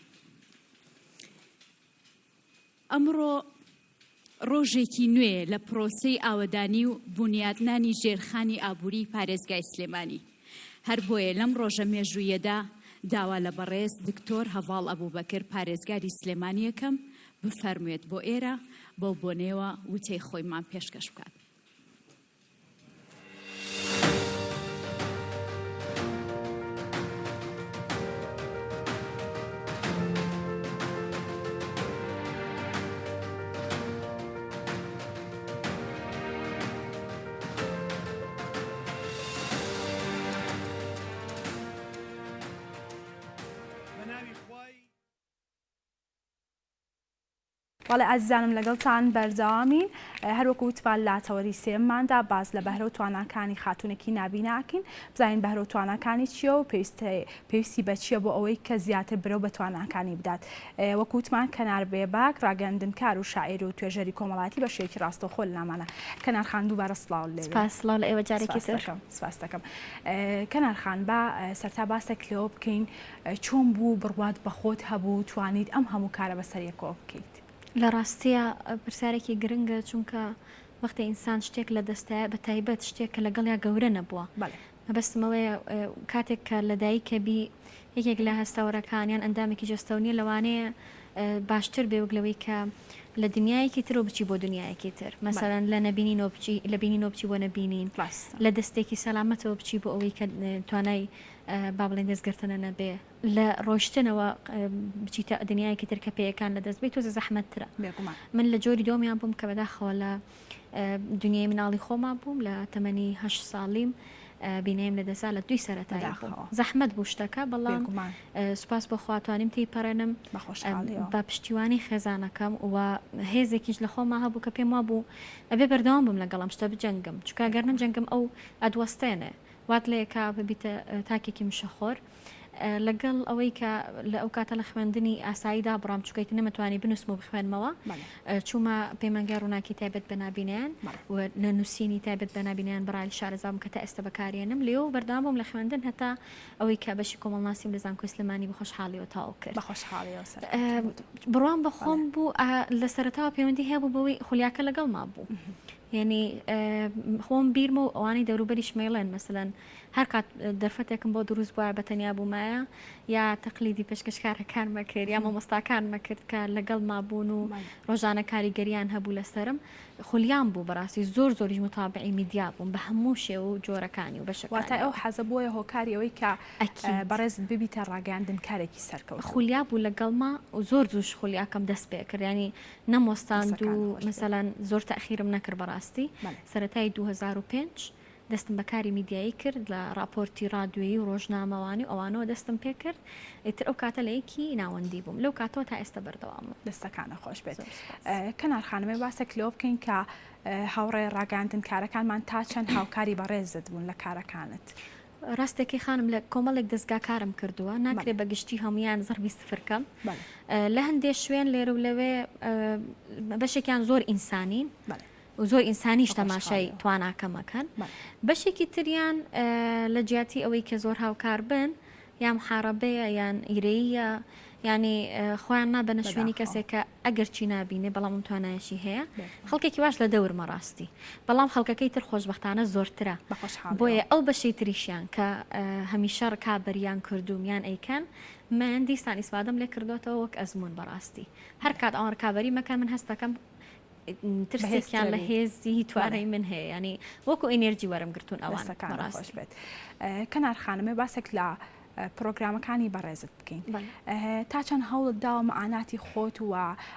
ئەمڕۆ ڕۆژێکی نوێیە لە پرۆسەی ئاوەدانی و بونیادنانی ژێرخانی ئابووریی پارێزگای سلێمانی، هەر بۆیە لەم ڕۆژە مێژووییەدا داوا لە بەڕێز دکتۆر هەڤاڵ ئەبوبەکر پارێزگاری سلێمانی ئەکەم بفەرموێت بۆ ئێرە بەو بۆنەیەوە وتەی خۆیمان پێشکەش بکات. بەڵێ ئازیزانم لەگەڵتان بەردەوامین هەروەکو وتمان لە تەوەری سێمماندا باس لە بەهرە و تواناکانی خاتونێکی نابینا ئەکەین بزانین بەهرە و تواناکانی چییە و پێویستی بە چییە بۆ ئەوەی کە زیاتر برەو بە تواناکانی بدات وەکو وتمان کەنار بێباک ڕاگەندنکار و شاعیر و توێژەری کۆمەڵاتی بە شێوەیەکی ڕاستەوخۆ لە نامانە کەنار خان دووبارە سڵاو لێ سپاس سڵاو لە ئێوە جارێکی تر سپاس دەکەم کەنار خان با سەرتا باسێک لەوە بکەین چۆن بوو بڕوات بە خۆت هەبوو توانیت ئەم هەموو کارە بەسەر یەکەوە بکەیت؟ لە ڕاستیا پرسیارێکی گرنگە چونکە وەختێ ئینسان شتێک لە دەستایە بە تایبەت شتێک کە لەگەڵیا گەورە نەبووە بەڵێ. مەبەستم ئەوەیە کاتێک کە لە دایکە بی یەکێک لە هەستەوەرەکان یان ئەندامێکی جەستەو نیە لەوانەیە باشتر بێ وەک لەوەی کە لە دنیایەکی ترەوە بچی بۆ دنیایەکی تر بەڵێ. مەسەلەن لە نەبینینەوە بچی لە بینینەوە بچی بۆ نەبینین ڕاستە. لە دەستێکی سەلامەتەوە بچی بۆ ئەوەی کە توانای با بڵێین دەستگرتنە نەبێ لە ڕۆیشتنەوە بچیتە دنیایەکی تر کە پێیەکان لە دەست بێت تۆزە زەحمەتترە بێگومان من لە جۆری دۆمیان بووم کە بەداخەوە لە دنیای مناڵی خۆما بووم لە تەمەنی هە ساڵیم بینایم لە دەسا لە دوی سەرەتایی بوو زەحمەت بوو شتەکە بەڵام سوپاس بۆ خوا توانیم تێی پەڕێنم بە پشتیوانی خێزانەکەم و هێزێکیش لە خۆما هەبوو کە پێم وابوو ئەبێ بەردەوام بم لەگەڵم شتە بجەنگم چونکە گەر نەجەنگم ئەو ئەدوەستێنێ وات لێکا ببیتە تاکێکی مشەخۆر. لەگەڵ ئەوەی کە لە ئەو کاتە لە خوێندنی ئاسایی دابڕام چونکە ئیتر نەمەتوانی بنووسم و بخوێنمەوە چوومە پەیمانگای ڕووناکی تایبەت بە نابینایان و لە نووسینی تایبەت بە نابینایان بەڕایل شارەزا بووم کە تا ئێستا بەکارێنم لێو بەردەوام بووم لە خوێندن هەتا ئەوەی کە بەشی کۆمەڵناسیم لە زانکۆی سلێمانی بە خۆشحاڵیەوە تەواو کرد. بە خۆشحاڵیەوە سەرکەوتوو بوویت. بڕوام بە خۆم بوو لە سەرەتاوە پەیوەندی هەبوو بەوەی خولیاکە لەگەڵما بوو. یانی خۆم بیرمە و ئەوانەی دەوروبەریشم ئەیڵێن مەسەلەن هەر کات دەرفەتێکم بۆ دروست بوایە بە تەنیا بوومایە یا تەقلیدی پێشکەشکارەکانمە کرد یا مامۆستاکانمە کرد کە لەگەڵما بوون و ڕۆژانە کاریگەریان هەبوو لەسەرم خولیام بوو بەڕاستی زۆر زۆریش متابعی میدیا بووم بە هەموو شێوە و جۆرەکانی و واتای ئەو بەشەکانیەوە. حەزە بووە هۆکاری ئەوەی کە ئەکید. بەڕێزت ببیتە ڕاگەیاندنکارێکی سەرکەوتوو. خولیا بوو لەگەڵما و زۆر زووش خولیاکەم دەست پێکرد یانی نەموەستاند و دەستەکانت خۆش بێت. مەسەلەن زۆر تەئخیرم نەکرد بەڕاستی بەڵێ. سەرەتای 2005 دەستم بە کاری میدیایی کرد لە ڕاپۆرتی ڕادیۆیی و ڕۆژنامەوانی و ئەوانەوە دەستم پێ کرد ئیتر ئەو کاتە لە یەکی ناوەندی بووم لەو کاتەوە تا ئێستا بەردەوامم. دەستەکانت خۆش بێت. زۆر سوپاس. کەنار خانم ئەمەوێ باسێک لەوە بکەین کە هاوڕێ ڕاگەیاندنکارەکانمان تا چەند هاوکاری بەڕێزت بوون لە کارەکانت؟ ڕاستەکەی خانم لە کۆمەڵێک دەزگا کارم کردووە ناکرێ بە گشتی هەمویان زەربی سفر کەم لە هەندێ شوێن لێرە و لەوێ بەشێکیان زۆر ئینسانین و زۆر ئینسانیش تەماشای تواناکەمەکەن بەشێکی تریان لە جیاتی ئەوەی کە زۆر هاوکار بن یا محارەبەیە یان ئیرەییە یانی خۆیان نابەنە شوێنی کەسێک کە ئەگەرچی نابینێ بەڵام ئەم توانایەشی هەیە خەڵکێکی واش لە دەورمە ڕاستی بەڵام خەڵکەکەی تر خۆشبەختانە زۆرترە بۆیە ئەو بەشەی تریشیان کە هەمیشە ڕکابەریان کردووم یان ئەیکەن من دیسان ئیسفادەم لێ کردوەتەوە وەک ئەزموون بەڕاستی هەر کات ئەوان ڕکابەری مەکەن من هەستەکەم ترسێکیان لە هێزی توانای من هەیە ینی وەکو ئینێرجی وەرم گرتوون ئەوان بەڕاست بێت کەنار خانمێ باسێک لە. پرۆگرامەکانی بەڕێزت بکەین تا چەند هەوڵت داوە مەعاناتی خۆت و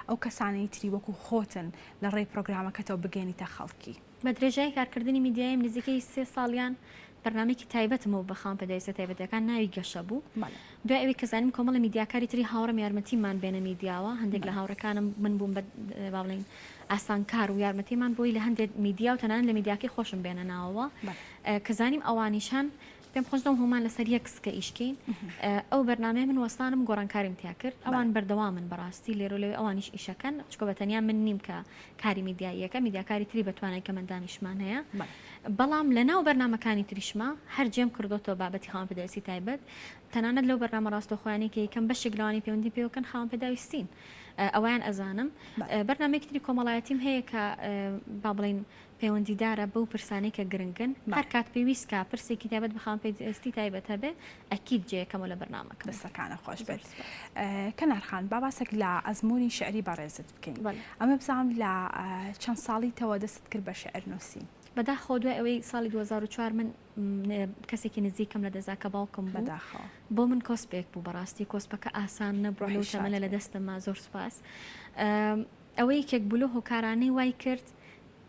ئەو کەسانەی تری وەکو خۆتن لە ڕێی پرۆگرامەکەتەوە بگەێنیتە خەڵکی؟ بە درێژایی کارکردنی میدیاییم نزیکەی سێ ساڵیان بەرنامەیەکی تایبەتم هەبوو بە خاوەن پێداویستیە تایبەتیەکان ناوی گەشە بوو دوای ئەوەی کە زانیم کۆمەڵی میدیاکاری تری هاوڕێم یارمەتیمان بێنە میدیاوە هەندێک لە هاوڕێکانم من بووم بە با بڵێین ئاسانکار و یارمەتیمان بۆی لە هەندێک میدیا و تەنانەت لە میدیاکەی خۆشم بێنە ناوەوە کە زانیم ئەوانیش هەن پێم خۆش نەبوو هەموومان لەسەر یەک سکە ئیش کەین ئەو بەرنامەیە من وەستانم گۆڕانکاریم تیا کرد ئەوان بەردەوامن بەڕاستی لێرە و لەوێ ئەوانیش ئیشەکەن چونکە بە تەنیا من نیم کە کاری میدیاییەکە میدیاکاری تری بە توانای کەمەندامیشمان هەیە بەڵام لە ناو بەرنامەکانی تریشما هەر جێم کردۆتەوە بابەتی خاوەن پێداویستی تایبەت تەنانەت لەو بەرنامە ڕاستەوخۆیانەی کە یەکەم بەشێک لەوانەی پەیوەندی پێوەکەن خاوەن پێداویستین ئەوەیان ئەزانم بەرنامەیەکی تری کۆمەڵایەتیم هەیە کە با بڵێین پەیوەندیدارە بەو پرسانەی کە گرنگن، هەر کات پێویست کا پرسێکی تایبەت بە خاوەن پێداویستی تایبەت هەبێ ئەکید جێیەکەمەوە لە بەرنامەکەم. دەستەکانت خۆش بێت. کەنار خان با باسێک لە ئەزموونی شیعری بەڕێزت بکەین. ئەمە بزانم لە چەند ساڵیتەوە دەستت کرد بە شیعر نووسین؟ بەداخەوە دوای ئەوەی ساڵی 2004 من کەسێکی نزیکم لە دەستدا کە باوکم بوو بۆ من کۆسپێک بوو بەڕاستی کۆسپەکە ئاسان نەبوو لەو تەمەنە لە دەستم زۆر سوپاس. ئەوە یەکێک بوو لەو هۆکارانەی وای کرد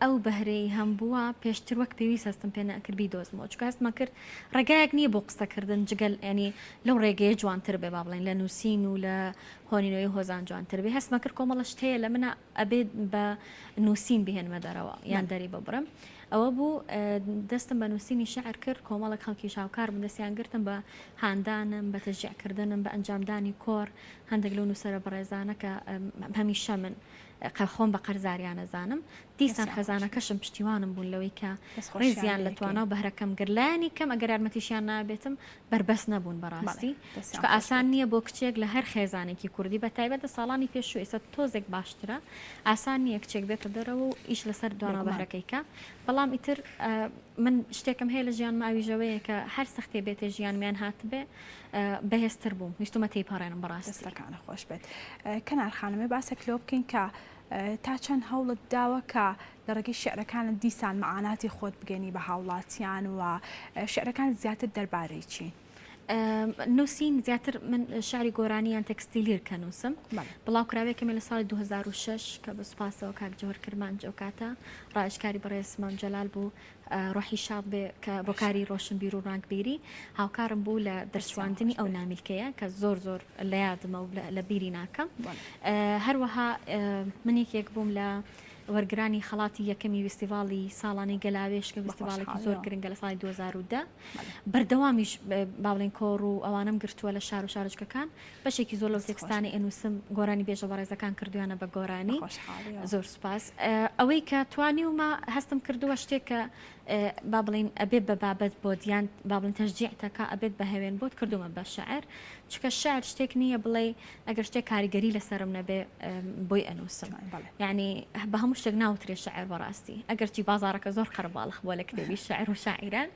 ئەو بەهرەی هەمبووە پێشتر وەک پێویست هەستم پێ نەئەکرد بیدۆزمەوە چونکە هەستم ئەکرد ڕێگایەک نییە بۆ قسەکردن جگە یانی لەو ڕێگەیە جوانتر بێ با بڵێین لە نووسین و لە هۆنینەوەی هۆزان جوانتر بێ هەستم ئەکرد کۆمەڵە شت هەیە لە منا ئەبێ بە نووسین بهێنمە دەرەوە یان دەری ببڕم ئەوە بوو دەستم بە نووسینی شعر کرد کۆمەڵێک خەڵکیش هاوکار بوون دەستیان گرتم بە هاندانم بە تەشجیعکردنم بە ئەنجامدانی کۆڕ هەندێک لەو نووسەرە بەڕێزانە کە هەمیشە من خۆم بە قەرزاریان ئەزانم، دیسان خێزانەکەشم پشتیوانم بوون لەوەی کە ڕێزیان لە توانا و بەهرەکەم گرت، لایەنی کەم ئەگەر یارمەتیشیان نابێتم بەربەست نەبوون بەڕاستی، چونکە ئاسان نییە بۆ کچێک لە هەر خێزانێکی کوردی بە تایبەت لە ساڵانی پێشوو ئێستا تۆزێک باشترە، ئاسان نییە کچێک بێتە دەرەوە و ئیش لەسەر توانا و بەهرەکەی کا، بەڵام ئیتر من شتێکم هەیە لە ژیانم ئەویش ئەوەیە کە هەر سەختیە بێتە ژیانم یان هاتبێ بەهێزتر بووم ویستومە تێیپەڕێنم بەڕاستی. دەستەکانت خۆش بێت کەنار خانم باسێک لەوە بکەین کە تا چەند هەوڵت داوە کە لە ڕێگەی شعرەکانت دیسان مەعاناتی خۆت بگەنی بە هاوڵاتیان و شعرەکانت زیاتر دەربارەی چین؟ نووسین زیاتر من شعری گۆرانی یان تێکستی لیرک ئەنووسم بڵاوکراوێکم لە ساڵی 2006 کە بە سوپاسەوە کاک جەوهەر کرمانج ئەو کاتە ڕاوێژکاری بەڕێز مام جەلال بوو ڕۆحی شاد بێ کە بۆ کاری ڕۆشنبیر و ڕاکبیری هاوکارم بوو لە دەرچواندنی ئەو نامیلکەیە کە زۆر زۆر لە یادمە و لە بیری ناکەم هەروەها من یەکێک بووم لە وەرگرانی خەڵاتی یەکەمی ویستیڤاڵی ساڵانەی گەلاوێژ کە ویستیڤاڵێکی زۆر گرنگە لە ساڵی 2010 بەردەوامیش با بڵێین کۆڕ و ئەوانەم گرتووە لە شار و شارۆچکەکان بەشێکی زۆر لەو تێکستانەی ئەنووسم گۆرانی بێژە بەڕێزەکان کردویانە بە گۆرانی زۆر سوپاس ئەوەی کە توانیومە هەستم کردووە شتێک کە با بڵین ئەبێت بە بابەت بۆت یان با بڵین تەشجیعتەکە ئەبێت بە هەوێن بۆت کردومە بە شعر چونکە شعر شتێک نییە بڵێ ئەگەر شتێک کاریگەری لەسەرم نەبێ بۆی ئەنووسم یعنی بە هەموو شتێک ناوترێ شعر بەڕاستی ئەگەرچی بازارەکە زۆر قەرەباڵخ بووە لە کتێبی شعر و شاعیران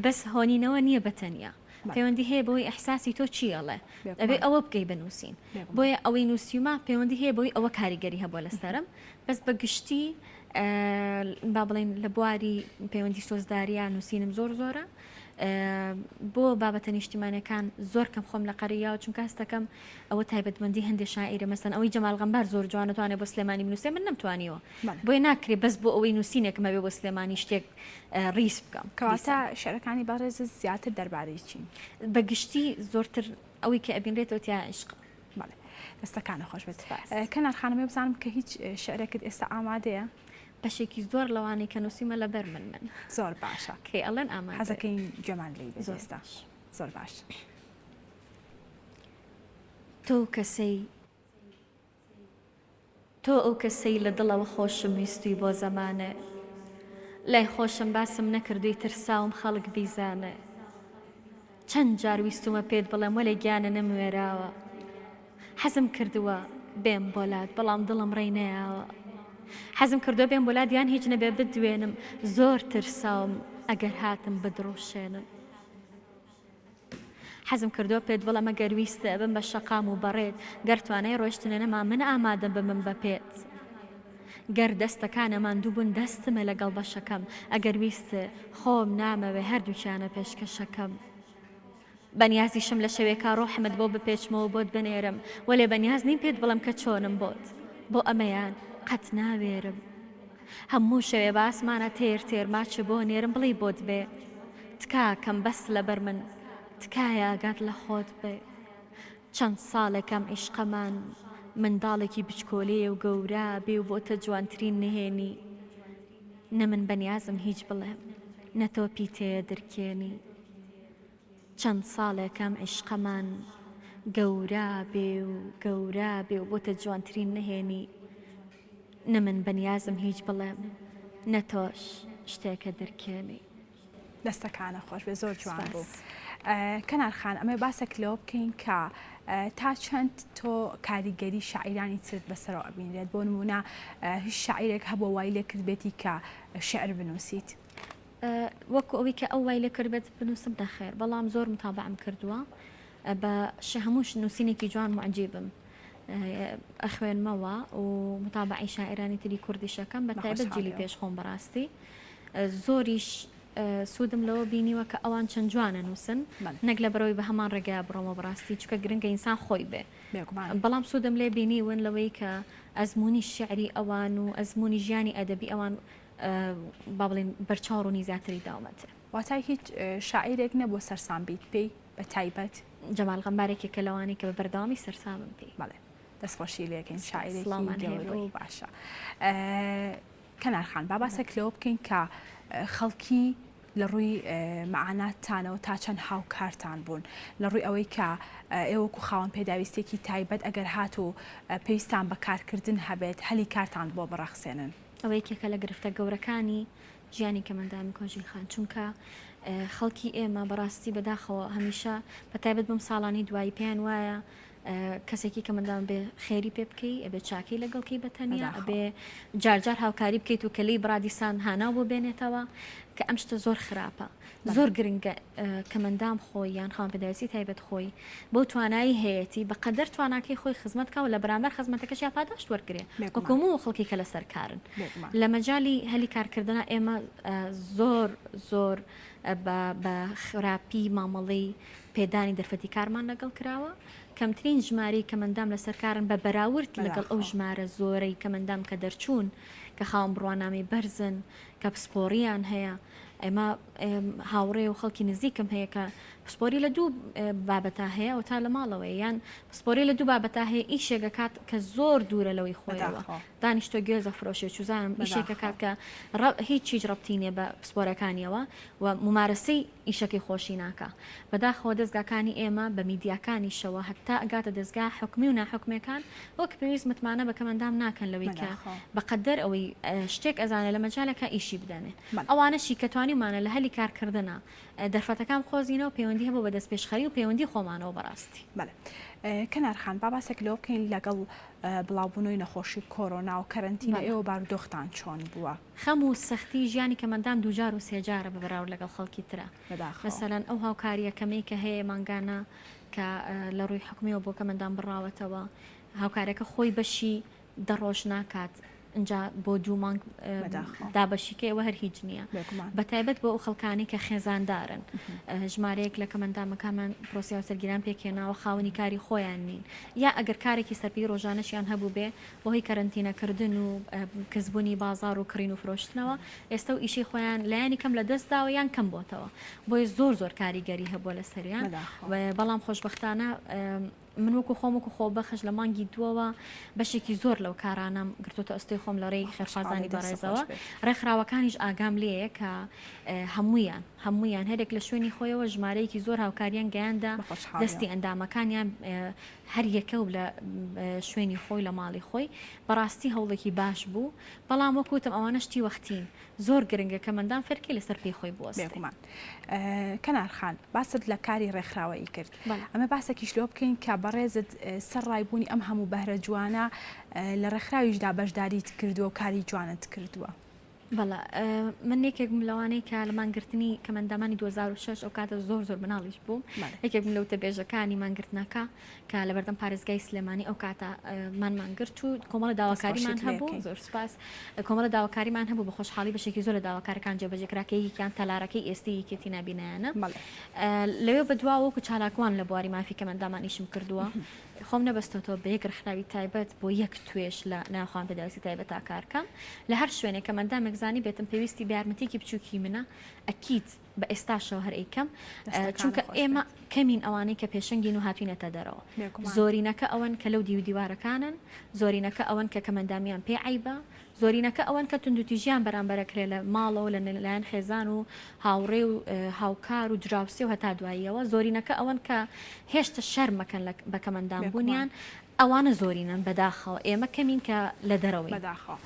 بەس هۆنینەوە نییە بە تەنیا پەیوەندی هەیە بەوەی ئیحساسی تۆ چی ئەڵێ ئەبێ ئەوە بکەی بە نووسین بۆیە ئەوەی نووسیومە پەیوەندی هەیە بەوەی ئەوە کاریگەری هەبووە لەسەرم بەس بە گشتی با بڵێین لە بواری پەیوەندی سۆزداریە نووسینم زۆر زۆرە بۆ بابەتە نیشتیمانەکان زۆر کەم خۆم لە قەریاوە چونکە هەستەکەم ئەوە تایبەتمەندی هەندێک شاعیرە مەسەن ئەوەی جەمال غەمبار زۆر جوانە توانێت بۆ سلێمانی بنووسێ من نەمتوانیوە بۆیە ناکرێ بەس بۆ ئەوەی نووسینێکم هەبێ بۆ سلێمانی شتێک ڕیز بکەم. کەواتە شیعرەکانی بەڕێزت زیاتر دەربارەی چین؟ بە گشتی زۆرتر ئەوەی کە ئەبینرێتەوە تیا عیشقە. بەڵێ دەستەکانت خۆش بێت. سپاس. کەنار خانم بزانم کە هیچ شیعرێکت ئێستا ئامادەیە؟ بەشێکی زۆر لەوانەی کە نووسیومە لەبەر من من. زۆر باشە. کەی ئەڵێن ئامادەیە. حەزەکەین گوێمان لێی بێت ئێستا. زۆر باش. تۆ کەسەی تۆ ئەو کەسەی لە دڵەوە خۆشم ویستوی بۆ زەمانێ لای خۆشم باسم نەکردوی ترساوم خەڵک بیزانێ چەند جار ویستومە پێت بڵێم وەلێ گیانە نەموێراوە حەزم کردووە بێم بۆ لات بەڵام دڵم ڕێی نەیاوە حەزم کردووە بێم بۆ لات یان هیچ نەبێ بدوێنم زۆر ترساوم ئەگەر هاتم بدڕوشێنم. حەزم کردووە پێت بڵێم ئەگەر ویستت ئەبم بە شەقام و بەڕێت گەر توانای ڕۆیشتنە نەما من ئامادەم ببم بە پێت گەر دەستەکانە ماندوو بوون دەستمە لەگەڵ بەشەکەم ئەگەر ویستت خۆم نامەوێ هەردووکیانە پێشکەشەکەم. بەنیازیشم لە شەوێکا ڕۆحمت بۆ بپێچمەوە بۆت بنێرم، وەلێ بەنیاز نیم پێت بڵێم کە چۆنم بۆت، بۆ ئەمەیان قەت ناوێرم. هەموو شەوێ بە ئاسمانا تێر تێر ماچ بۆ نێرم بڵێی بۆت بێ، تکاکەم بەس لەبەر من، تکایە ئاگات لە خۆت بێ. چەند ساڵێکە ئەم عیشقەمان منداڵێکی بچکۆلەیە و گەورە بێ و بۆتە جوانترین نهێنی. نە من بەنیازم هیچ بڵێم، نە تۆ پیتەیە درکێنی. چەند ساڵێکە ئەم عیشقەمان گەورە بێ و گەورە بێ و بۆتە جوانترین نهێنی. نە من بەنیازم هیچ بڵێم، نە تۆش شتێکە درکێنی. دەستەکانە خۆش بێ زۆر جوان بوو. سپاس. کەنار خان ئەمە باسێک لەوە بکەین کە تا چەند تۆ کاریگەری شاعیرانی ترت بەسەرەوە ئەبینرێت بۆ نمونە هیچ شاعیرێک هەبووە وای لێ کردبێتی کە شعر بنووسیت؟ وەکو ئەوەی کە ئەو وای لێ کردبێت بنووسم نەخێر بەڵام زۆر متابەعەم کردووە بە هەموو نووسینێکی جوان موعجیبم ئەخوێنمەوە و متابەعەی شاعیرانی تری کوردیشەکەم بە تایبەت جیلی پێش خۆم بەڕاستی زۆریش سوودم لەوە بینیوە کە ئەوان چەند جوانە نووسن نەک لە بەرەوەی بە هەمان ڕێگای بڕۆمە بەڕاستی چکە گرنگە ئینسان خۆی بێ بەڵام سوودم لێ بینیون لەوەی کە ئەزمموی شعری ئەوان و ئەزمموی ژیانی ئەدەبی ئەوان با بڵێین بەرچاو ڕوونی زیاتری داومەتێ. واتای هیچ شاعیرێک نەبووە سەرسام بیت پێی بە تایبەت؟ جەمال غەمبار یەکێکە لەوانەی کە بە بەردەوامی سەرسامم پێی. بەڵێ دەستخۆشی لێکەین شاعیرێکی گەورە و باشە. کەنار خان با باسێک لەوە بکەین کە خەڵکی لە ڕووی مەعاناتتانەوە تا چەند هاوکارتان بوون لە ڕووی ئەوەی کە ئێوە وەکو خاوەن پێداویستیەکی تایبەت ئەگەر هاتوو پێویستان بە کارکردن هەبێت هەلی کارتان بۆ بڕەخسێنن؟ ئەوە یەکێکە لە گرفتە گەورەکانی ژیانی کەمەندامی کۆژین خان چونکە خەڵکی ئێمە بەڕاستی بەداخەوە هەمیشە بە تایبەت بەم ساڵانی دوایی پێیان وایە کەسێکی کەمەندام بێ خێری پێ بکەی ئەبێ چاکەی لەگەڵکەی بە تەنیا ئەبێ جارجار هاوکاری بکەیت و کە لێی بڕا دیسان هاناو بۆ بێنێتەوە کە ئەم شتە زۆر خراپە زۆر گرنگە کەمەندام خۆی یان خاوەن پێداویستی تایبەت خۆی بەو توانایی هەیەتی بە قەدەر تواناکەی خۆی خزمەت کا و لە بەرامبەر خزمەتەکەشیا پاداشت وەرگرێ وەکو هەموو خەڵکی کە لەسەر کارن. لە مەجالی هەلی کارکردنا ئێمە زۆر زۆر بە خراپی مامەڵەی پێدانی دەرفەتی کارمان لەگەڵ کراوە. کەمترین ژمارەی کەمەندام لەسەر کارن بە بەراورد لەگەڵ ئەو ژمارە زۆرەی کەمەندام کە دەرچوون، کە خاوەن بڕوانامەی بەرزن، کە پسپۆڕییان هەیە. ئێمە هاوڕێ و خەڵکی نزیکم هەیە کە پسپۆری لە دوو بابەتا هەیە و تا لە ماڵەوەی یان پسپۆری لە دوو بابەتا هەیە ئیشێک ئەکات کە زۆر دوورە لەوەی خۆیەوە دانیشتۆ گوێزە فرۆشێ چوزانم ئیشێک ئەکات کە هیچ هیچ ڕەبتی نییە بە پسپۆرەکانیەوە و ممارەسەی ئیشەکەی خۆشی ناکا بەداخەوە دەزگاکانی ئێمە بە میدیاکانیشەوە هەتا ئەگاتە دەزگا حکومی و ناحکومیەکان وەک پێویست متمانە بە کەمەندام ناکەن لەوەی کە بەقەدەر ئەوەی شتێک ئەزانێ لە مەجالەکە ئیشی بدەنێ ئەوانەشی کە توانیومانە لە هەلی کارکردنا دەرفەتەکان بقۆزینەوە پەیوەندی هەبوو بە دەستپێشخەری و پەیوەندی خۆمانەوە بەڕاستی. بەڵێ کەنار خان با باسێک لەوە بکەین لەگەڵ بڵاوبوونەوەی نەخۆشی کۆرۆنا و کەرەنتینە ئێوە بارودۆختان چۆن بووە؟ خەم و سەختی ژیانی کەمەندام دووجار و سێجارە بە بەراورد لەگەڵ خەڵکی ترا. بەداخەوە. مەسەلەن ئەو هاوکارییە کەمەی کە هەیە مانگانە کە لە ڕووی حکومیەوە بۆ کەمەندام بڕاوەتەوە هاوکارەکە خۆی بەشی دە ڕۆژ ناکات ئینجا بۆ دوو مانگ دابەشی کەی ئەوە هەر هیچ نییە بە تایبەت بۆ ئەو خەڵکانەی کە خێزاندارن ژمارەیەک لە کەمەندامەکانمان پرۆسەی هاوسەرگیران پێکهێناوە خاوەنی کاری خۆیان نین یا ئەگەر کارێکی سەرپێی ڕۆژانەشیان هەبوو بێ بەهۆی کەرەنتینەکردن و کزبوونی بازاڕ و کڕین و فرۆشتنەوە ئێستا و ئیشەی خۆیان لایەنی کەم لە دەست داوە یان کەم بۆتەوە بۆیە زۆر زۆر کاریگەری هەبووە لەسەریان بەڵام خۆشبەختانە من وەکو خۆم وەکو خۆبەخش لە مانگی دووەوە بەشێکی زۆر لەو کارانەم گرتوتە ئەستۆی خۆم لە ڕێی خێرخوازانی بەڕێزەوە ڕێکخراوەکانیش ئاگام لێیە کە هەموویان هەموویان هەرێک لە شوێنی خۆیەوە ژمارەیەکی زۆر هاوکاریان گەیاندە دەستی ئەندامەکانیان هەر یەکە و لە شوێنی خۆی لە ماڵی خۆی بەڕاستی هەوڵێکی باش بوو بەڵام وەکوتم ئەوانە شتی وەختین زۆر گرنگە کە مندام فێرکەی لەسەر پێی خۆی بوەستێ. بێگومان. کەنار خان باست لە کاری ڕێکخراوەیی کرد. ئەمە باسێکیش لەوە بکەین کە بەڕێزت سەر ڕای بوونی ئەم هەموو بەهرە جوانە لە ڕێکخراویشدا بەشداریت کردووە و کاری جوانت کردووە. بەڵێ من یەکێک بووم لەوانەی کە لە مانگرتنی کەمەندامانی 2006 ئەو کاتە زۆر زۆر مناڵیش بووم یەکێک بووم لە وتەبێژەکانی مانگرتنەکە کە لە بەردەم پارێزگای سلێمانی ئەو کاتە مانمان گرت و کۆمەڵە داواکاریمان هەبوو زۆر سوپاس کۆمەڵە داواکاریمان هەبوو بە خۆشحاڵی بەشێکی زۆر لە داواکارەکان جێبەجێ کرا کە یەکێکیان تەلارەکەی ئێستی یەکێتی نابینایانە لەوێ بەدوا وەکو چالاکوان لە بواری مافی کەمەندامان ئیشم کردووە خۆم نەبەستۆتەوە بە یەک ڕێکخراوی تایبەت بۆ یەک توێژ لە ناو خاوەن پێداویستی تایبەتا کار کەم لە هەر شوێنێک کەمەندامێک زانیبێتم پێویستی بە یارمەتیەکی بچوکی منە ئەکید بە ئێستاشەوە هەر ئەیکەم چونکە ئێمە کەمین ئەوانەی کە پێشەنگین و هاتوینەتە دەرەوە زۆرینەکە ئەوەن کە لەو دیو دیوارەکانن زۆرینەکە ئەوەن کە کەمەندامیان پێ عیبە زۆرینەکە ئەوەن کە توندوتیژیان بەرامبەر ئەکرێ لە ماڵەوە لە لایەن خێزان و هاوڕێ و هاوکار و دراوسێ و هەتا دواییەوە، زۆرینەکە ئەوەن کە هێشتا شەرم ئەکەن لە بە کەمئەندام بوونیان، ئەوانە زۆرینەن بەداخەوە، ئێمە کەمین کە لە دەرەوەین. بەداخەوە.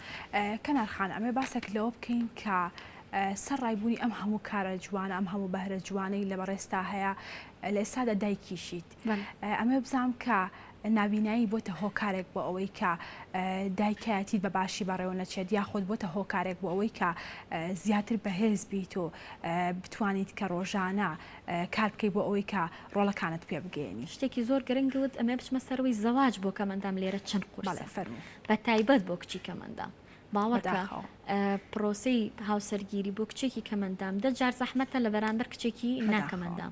کەنار خان ئەمەوێ باسێک لەوە بکەین کە سەرڕای بوونی ئەم هەموو کارە جوانە، ئەم هەموو بەهرە جوانەی لە بەڕێزتا هەیە، لە ئێستادا دایکیشیت. ئەمەوێ بزانم کە نابینایی بۆتە هۆکارێک بۆ ئەوەی کە دایکایەتیت بە باشی بەڕێوە نەچێت یاخود بۆتە هۆکارێک بۆ ئەوەی کە زیاتر بەهێز بیت و بتوانیت کە ڕۆژانە کار بکەیت بۆ ئەوەی کە ڕۆڵەکانت پێ بگەیەنی؟ شتێکی زۆر گرنگ وت ئەمەوێ بچمە سەرەوەی زەواج بۆ کەمئەندام لێرە چەند قورسە بە تایبەت بۆ کچی کەمئەندام باوەڕکە پرۆسەی هاوسەرگیری بۆ کچێکی کەمەندام دە جار زەحمەتە لە بەرامبەر کچێکی ناکەمەندام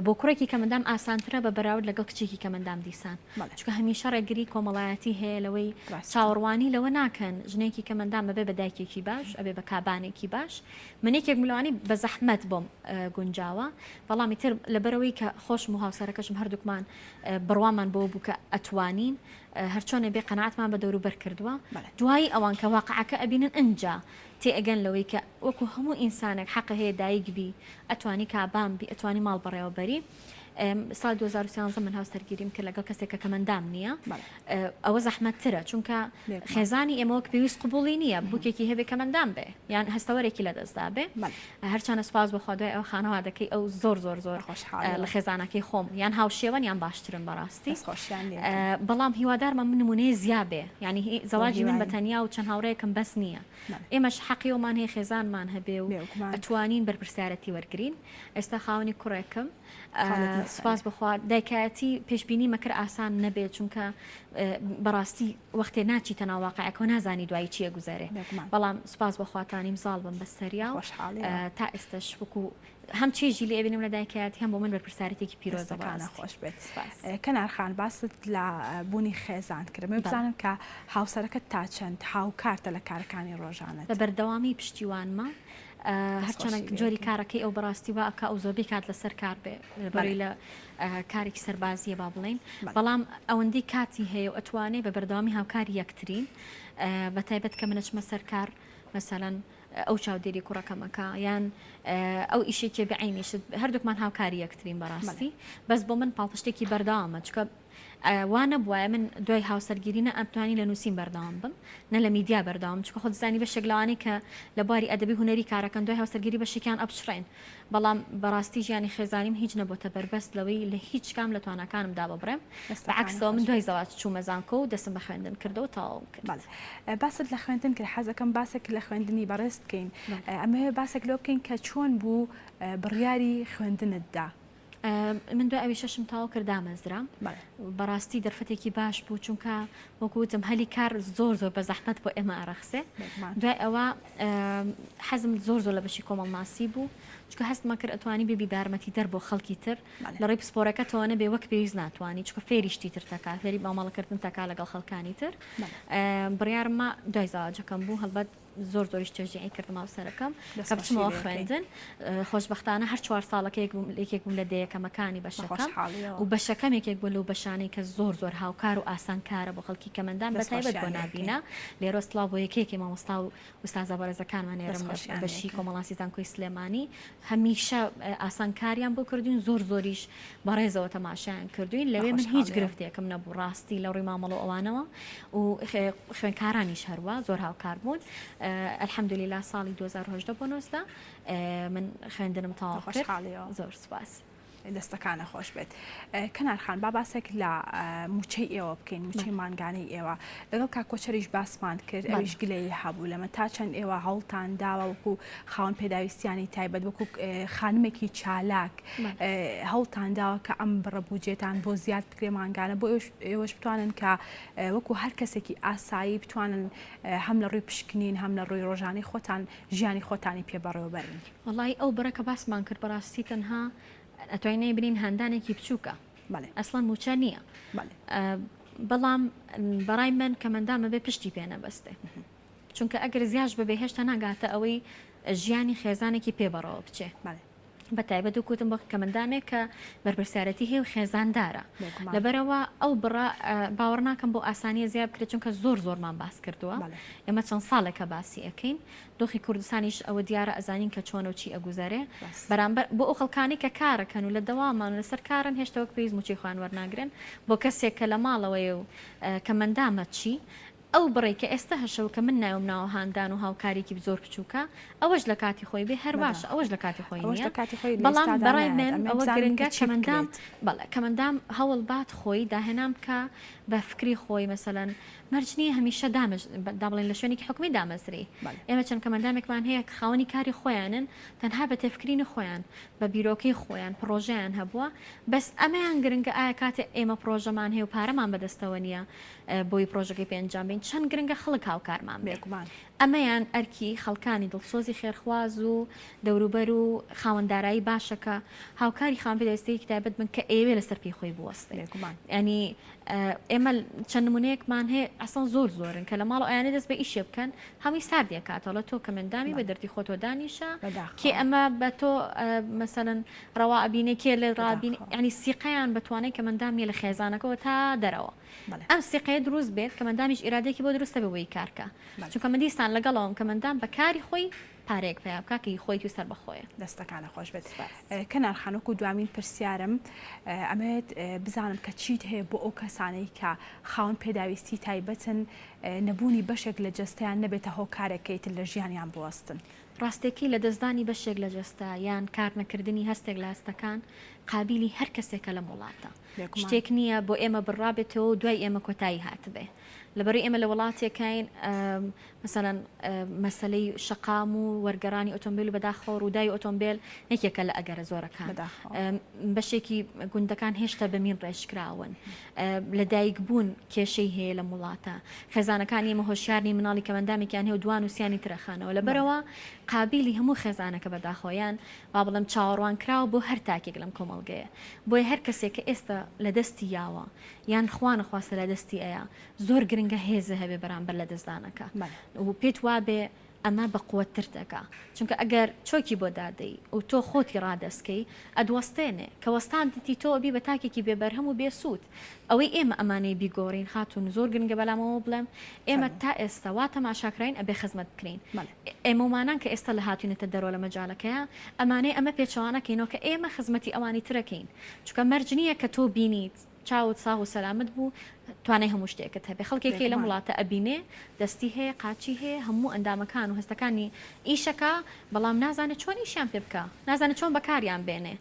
بۆ کوڕێکی کەمەندام ئاسانترە بە بەراورد لەگەڵ کچێکی کەمەندام دیسان چونکە هەمیشە ڕێگری کۆمەڵایەتی هەیە لەوەی چاوەڕوانی لەوە ناکەن ژنێکی کەمەندام ئەبێ بە دایکێکی باش ئەبێ بە کابانێکی باش من یەکێک لەوانەی بە زەحمەت بۆم گونجاوە بەڵام ئیتر لەبەرەوەی کە خۆشم و هاوسەرەکەشم هەردووکمان بڕوامان بەوە بوو کە ئەتوانین هەرچۆنێ بێ قەناعەتمان بە دەوروبەر کردووە دوایی ئەوان کە واقعەکە ئەبینن ئنجا تێئەگەن لەوەی کە وەکو هەموو ئینسانێک حەقە هەیە دایک بی ئەتوانی کابان بی ئەتوانی ماڵ بەڕێوە بەری ساڵ 2013 من هاوسەرگیریم کرد لەگەڵ کەسێک کە کەمەندام نییە ئەوە زەحمەتترە چونکە خێزانی ئێمە وەک پێویست قبوڵی نییە بووکێکی هەبێ کەمەندام بێ یان هەستەوەرێکی لەدەستدا بێ هەرچەنە سوپاس بۆ خوا دوای ئەوە خانەوادەکەی ئەو زۆر زۆر زۆر لە خێزانەکەی خۆم یان هاوشێوەن یان باشترن بەڕاستی بەڵام هیوادارمە من نمونەیە زیا بێ یعنی زەواجی من بە تەنیا و چەند هاوڕێیەکم بەس نییە ئێمەش حەقی ئەومان هەیە خێزانمان هەبێ و ئەتوانین بەرپرسیارەتی وەرگین ئێستا خاوەنی کوڕێکم سوپاس بەخوا دایکایەتی پێشبینی مەکرد ئاسان نەبێت چونکە بەڕاستی وەختێ ناچیتە ناو واقعەکەوە نازانی دوایی چی ئەگوزەرێ بەڵام سوپاس بۆ خوا توانیم زاڵ بم بەسەریا و تا ئێستەش وەکو هەم چێژی لێ ئەبینم لە دایکایەتی هەم بۆ من بەرپرسیارێتێکی پیرۆزە بەڕاستی. خۆش بێت. کەنار خان باست لە بوونی خێزان کرد من بزانم کە هاوسەرەکەت تا چەند هاوکارتە لە کارەکانی ڕۆژانەت؟ بە بەردەوامی پشتیوانمە هەرچەنە جۆری کارەکەی ئەو بەڕاستی وا ئەکا ئەو زۆربەی کات لەسەر کار بێ لەبەرەی لە کارێکی سەربازیە با بڵێین بەڵام ئەوەندەی کاتی هەیە و ئەتوانێ بە بەردەوامی هاوکاری یەکترین بە تایبەت کە من ئەچمە سەر کار مەسەلەن ئەو چاودێری کوڕەکەمەکە یان ئەو ئیشێکێ بەعینیشت هەردووکمان هاوکاری یەکترین بەڕاستی بەس بۆ من پاڵپشتێکی بەردەوامە چکە وا نەبوایە من دوای هاوسەرگیری نە ئەمتوانی لە نووسین بەردەوام بم نە لە میدیا بەردەوام چونکە خۆت زانی بەشێک لەوانەی کە لە بواری ئەدەبی هونەری کارەکەن دوای هاوسەرگیری بەشێکیان ئەپچڕێن بەڵام بەڕاستی ژیانی خێزانیم هیچ نەبۆتە بەربەست لەوەی لە هیچ کام لە تواناکانم داببڕێم بە عەکسەوە من دوای زەواج چوومە زانکۆ و دەستم بە خوێندن کردەوە تەواوم کرد. بەڵێ باست لە خوێندن کرد حەزەکەم باسێک لە خوێندنی بەڕێز بکەین ئەمەوێ باسێک لەوە بکەین کە چۆن بوو بڕیاری خوێندنت دا؟ من دوای ئەوی شەشم تەواو کرد دامەزرام بەڕاستی دەرفەتێکی باش بوو چونکە وەکو وتم هەلی کار زۆر زۆر بە زەحمەت بۆ ئێمە ئەڕەخسێ دوای ئەوە حەزم زۆر زۆر لە بەشی کۆمەڵناسی بوو چونکە هەستمە کرد ئەتوانی ببی بارمەتی دەر بۆ خەڵکی تر لە ڕێی پسپۆرەکەتەوە نەبێ وەک پێویست ناتوانانی چونکە فێری شتی تر تەکا فێری مامەڵەکردن تەکا لەگەڵ خەڵکانی تر بڕیارمە دوای زەواجەکەم بوو هەڵبەت زۆر زۆریش تەشجیعی کردم هاوسەرەکەم کە بچمەوە خوێندن خۆشبەختانە هەر چوار ساڵەکە یەکێک بووم لە دەیەکەمەکانی بەشەکەم و بەشەکەم یەکێک بوو لەو بەشانەی کە زۆر زۆر هاوکار و ئاسانکارە بۆ خەڵکی کەمەندان بە تایبەت بۆ نابینا لێرە سڵاو بۆ یەکێکی مامۆستا و ئوستازە بەڕێزەکانمان نێرم لە بەشی کۆمەڵناسی زانکۆی سلێمانی هەمیشە ئاسانکاریان بۆ کردوین زۆر زۆریش بەڕێزەوە تەماشایان کردوین لەوێ من هیچ گرفتێکم نەبوو ڕاستی لە ڕووی مامەڵە و ئەوانەوە و خوێندکارانیش هەروا زۆر هاوکار بوون الحمدللە ساڵی 2018 بۆ 19 من خوێندنم تەواو کرد زۆر سوپاس. دەستەکانە خۆش بێت. کەنار خان با باسێک لە موچەی ئێوە بکەین موچەی مانگانەی ئێوە لەگەڵ کاک کۆچەریش باسمان کرد ئەویش گلەیی هەبوو لەمە تا چەند ئێوە هەوڵتان داوە وەکو خاوەن پێداویستیانی تایبەت وەکو خانمێکی چالاک هەوڵتان داوە کە ئەم بڕە بودجێتان بۆ زیاد بکرێ مانگانە بۆ ئێوەش بتوانن کە وەکو هەر کەسێکی ئاسایی بتوانن هەم لە ڕووی پشکنین هەم لە ڕووی ڕۆژانەی خۆتان ژیانی خۆتانی پێ بەڕێوەبەرن. وەڵایی ئەو بڕە کە باسمان کرد بەڕاستی تەنها ئەتوانین ناوی بنێین هاندانێکی بچووکە ئەسڵەن مووچە نییە بەڵام بەڕای من کەمەندامە بێ پشتی پێ نەبەستێ چونکە ئەگەر زیاش ببێ هێشتا ناگاتە ئەوەی ژیانی خێزانێکی پێ بەڕەوە بچێ بە تایبەت و کوتم بۆ کەمەندامێک کە بەرپرسیارەتی هەیە و خێزاندارە لەبەرەوە ئەو بڕە باوەڕ ناکەم بۆ ئاسانیە زیاد بکرێت چونکە زۆر زۆرمان باس کردووە ئێمە چەند ساڵێکە باسی ئەەکەین دۆخی کوردستانیش ئەوە دیارە ئەزانین کە چۆنە و چی ئەگوزەرێ بەرامبەر بۆ ئەو خەڵکانەی کە کارەکەن و لە دەوامان و لەسەر کارن هێشتا وەک پێویست موچەی خۆیان وەرناگرن بۆ کەسێک کە لە ماڵەوەیە و کەمەندامە چی ئەو بڕەی کە ئێستا هەشە و کە من ناوم ناوە هاندان و هاوکاریکی زۆر بچووکە ئەوەش لە کاتی خۆی بێ هەر باشە ئەوەش لە کاتی خۆی ئەوەش نییە لە کاتی خۆی لە بەڵام ئێستادا بەڕای نایەت من ئەمێ ئەوە بزانن کە گرنگە چی کەمەندام بکرێت. بەڵێ کەمەندام هەوڵ بات خۆی داهێنان بکا بە فکری خۆی مەسەلەن مەرج نییە هەمیشە دامەز دا بڵێن لە شوێنێکی حکومی دامەزرێی. ئێمە چەند کەمەندامێکمان هەیە کە خاوەنی کاری خۆیانن، تەنها بە تێفکرینی خۆیان، بە بیرۆکەی خۆیان پڕۆژەیان هەبووە، بەس ئەمەیان گرنگە ئایا کاتێ ئێمە پڕۆژەمان هەیە و پارەمان بەدەستەوە نییە بۆی پڕۆژەکەی پێ ئەنجام بەین، چەند گرنگە خەڵک هاوکارمان بێ. بێگومان. ئەمەیان ئەرکی خەڵکانی دڵسۆزی خێرخواز و دەوروبەر و خاوەن دارایی باشە کە هاوکاری خاوەن پێداویستییەکی تایبەت بن کە ئەیەوێ لەسەر پێی خۆی بوەستێ. بێگومان. یانی ئێمە چەند نمونەیەکمان هەیە ئەسڵەن زۆر زۆرن کە لە ماڵەوە ئەیانێ دەست بە ئیشێ بکەن هەمووی ساردی ئەکاتەوە ئەڵێ تۆ کەمەندامی بە دەردی خۆتەوە دانیشە کێ ئەمە بە تۆ مەسەلەن ڕەوا ئەبینێ کێ لێ ڕابین یعنی سیقەیان بە توانای کەمەندام نیە لە خێزانەکەەوە تا دەرەوە ئەم سیقەیە دروست بێت کەمەندامیش ئیرادێکی بۆ دروستە بێ بۆی کارکە چونکە من دیسان لەگەڵەوەم کەمەندام بە کاری خۆی پارەیەک پەیا بکا کە هی خۆیتی و سەربەخۆیە. دەستەکانە خۆش بێت. سپاس. کەنار خان وەکو دوامین پرسیارم ئەمەوێت بزانم کە چیت هەیە بۆ ئەو کەسانەی کە خاوەن پێداویستی تایبەتن نەبوونی بەشێک لە جەستەیان نەبێتە هۆکارێک کە ئیتر لە ژیانیان بوەستن. ڕاستێکی لەدەستدانی بەشێک لە جەستە یان کارنەکردنی هەستێک لە هەستەکان قابیلی هەر کەسێکە لەم وڵاتە. شتێک نییە بۆ ئێمە بڕابێتەوە و دوای ئێمە کۆتایی هاتبێ. لەبەرئەوەی ئێمە لە وڵاتێکاین مەسەلەن مەسەلەی شەقام و وەرگەڕانی ئۆتۆمبیل و بەداخەوە ڕووداوی ئۆتۆمبیل یەکێکە لە ئەگەرە زۆرەکان بەشێکی گوندەکان هێشتا بە مین ڕێژکراون لەدایک بوون کێشەی هەیە لەم وڵاتە خێزانەکانی ئێمە هۆشیار نین مناڵی کەمەندامێکیان هەیە و دوان و سیانی ترەخانەوە لەبەرەوە قابیلی هەموو خێزانەکە بەداخەوەیان با بڵێم چاوەڕوان کراوە بۆ هەر تاکێک لەم کۆمەڵگەیە بۆیە هەر کەسێک کە ئێستا لە دەستی یاوە یان خوا نەخواستە لە دەستی ئەیا زۆر گرنگە هێزە هەبێ بەرامبەر لە دەستدانەکە و پێت وابێ ئەمە بە قوتتر دەکا چونکە ئەگەر چۆکی بۆ دادەی و تۆ خۆتی ڕادەستکەی ئەدوەستێنێ کە وەستاندتی تۆ ئەبی بە تاکێکی بێ بەرهەم و بێ سوود ئەوەی ئێمە ئەمانەی بیگۆڕین خاتوون زۆر گرنگە بەلامەوە بڵێم ئێمە تا ئێستا وا تەماشاکراین ئەبێ خزمەت بکرین ئێمەمانان کە ئێستا لە هاتوینەتە دەرەوە لە مەجالەکەیە ئەمانەی ئەمە پێچەوانەکەینەوە کە ئێمە خزمەتی ئەوانی ترەکەین چونکە مەرج نییە کە تۆ بینیت چاوت ساغ و سەلامەت بوو توانای هەموو شتێکت هەبێ خەڵکێک هەیە لەم وڵاتە ئەبینێ دەستی هەیە قاچی هەیە هەموو ئەندامەکان و هەستەکانی ئیشەکا بەڵام نازانێ چۆن ئیشیان پێ بکا نازانێ چۆن بەکاریان بێنێ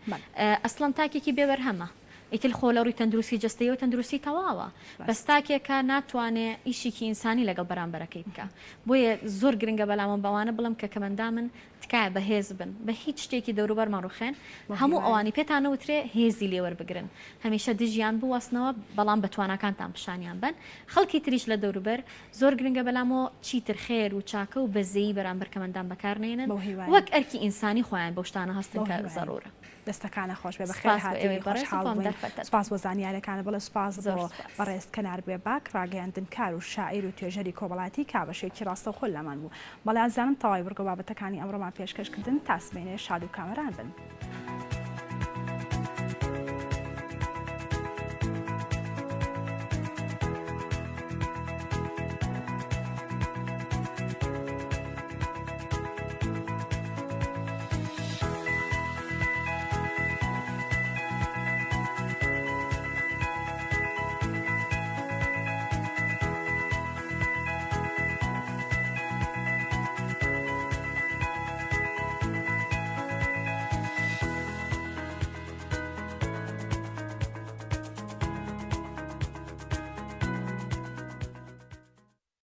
ئەسڵەن تاکێکی بێ بەرهەمە ئیتر خۆ لە ڕووی تەندروستی جەستەیەوە تەندروستی تەواوە بەس تاکێکە ناتوانێ ئیشێکی ئینسانی لەگەڵ بەرامبەرەکەی بکا بۆیە زۆر گرنگە بەلامەوە بەوانە بڵێم کە کەمەندامن تکایە بەهێز بن بە هیچ شتێکی دەوروبەر مەڕوخێن هەموو ئەوانی پێتان نەوترێ هێزی لێ وەربگرن هەمیشە دژیان بوەستنەوە بەڵام بە تواناکانتان پیشانیان بەن خەڵکی تریش لە دەوروبەر زۆر گرنگە بەلامەوە چیتر خێر و چاکە و بەزەیی بەرامبەر کەمەندان بەکار نەیەنن وەک ئەرکی ئینسانی خۆیان بەو شتانە هەستن کە زەرورە. دەستەکانە خۆش بێ بەخێر سپاس بۆ هاتووی ئێوەی بەڕێز و خۆشحاڵ بۆ ئەم بووین دەرفەتەت. سپاس بۆ زانیارەکانت بەڵێ سپاس زۆر بۆ سپاس. بەڕێز کەنار بێباک ڕاگەیاندنکار و شاعیر و توێژەری کۆمەڵایەتی کا بەشێکی ڕاستەوخۆ لامان بوو بەڵێ ئازیزانم تەواوی بڕگە و بابەتەکانی ئەمڕۆمان پێشکەش کردن تا سبەینێ شاد و کامەران بن.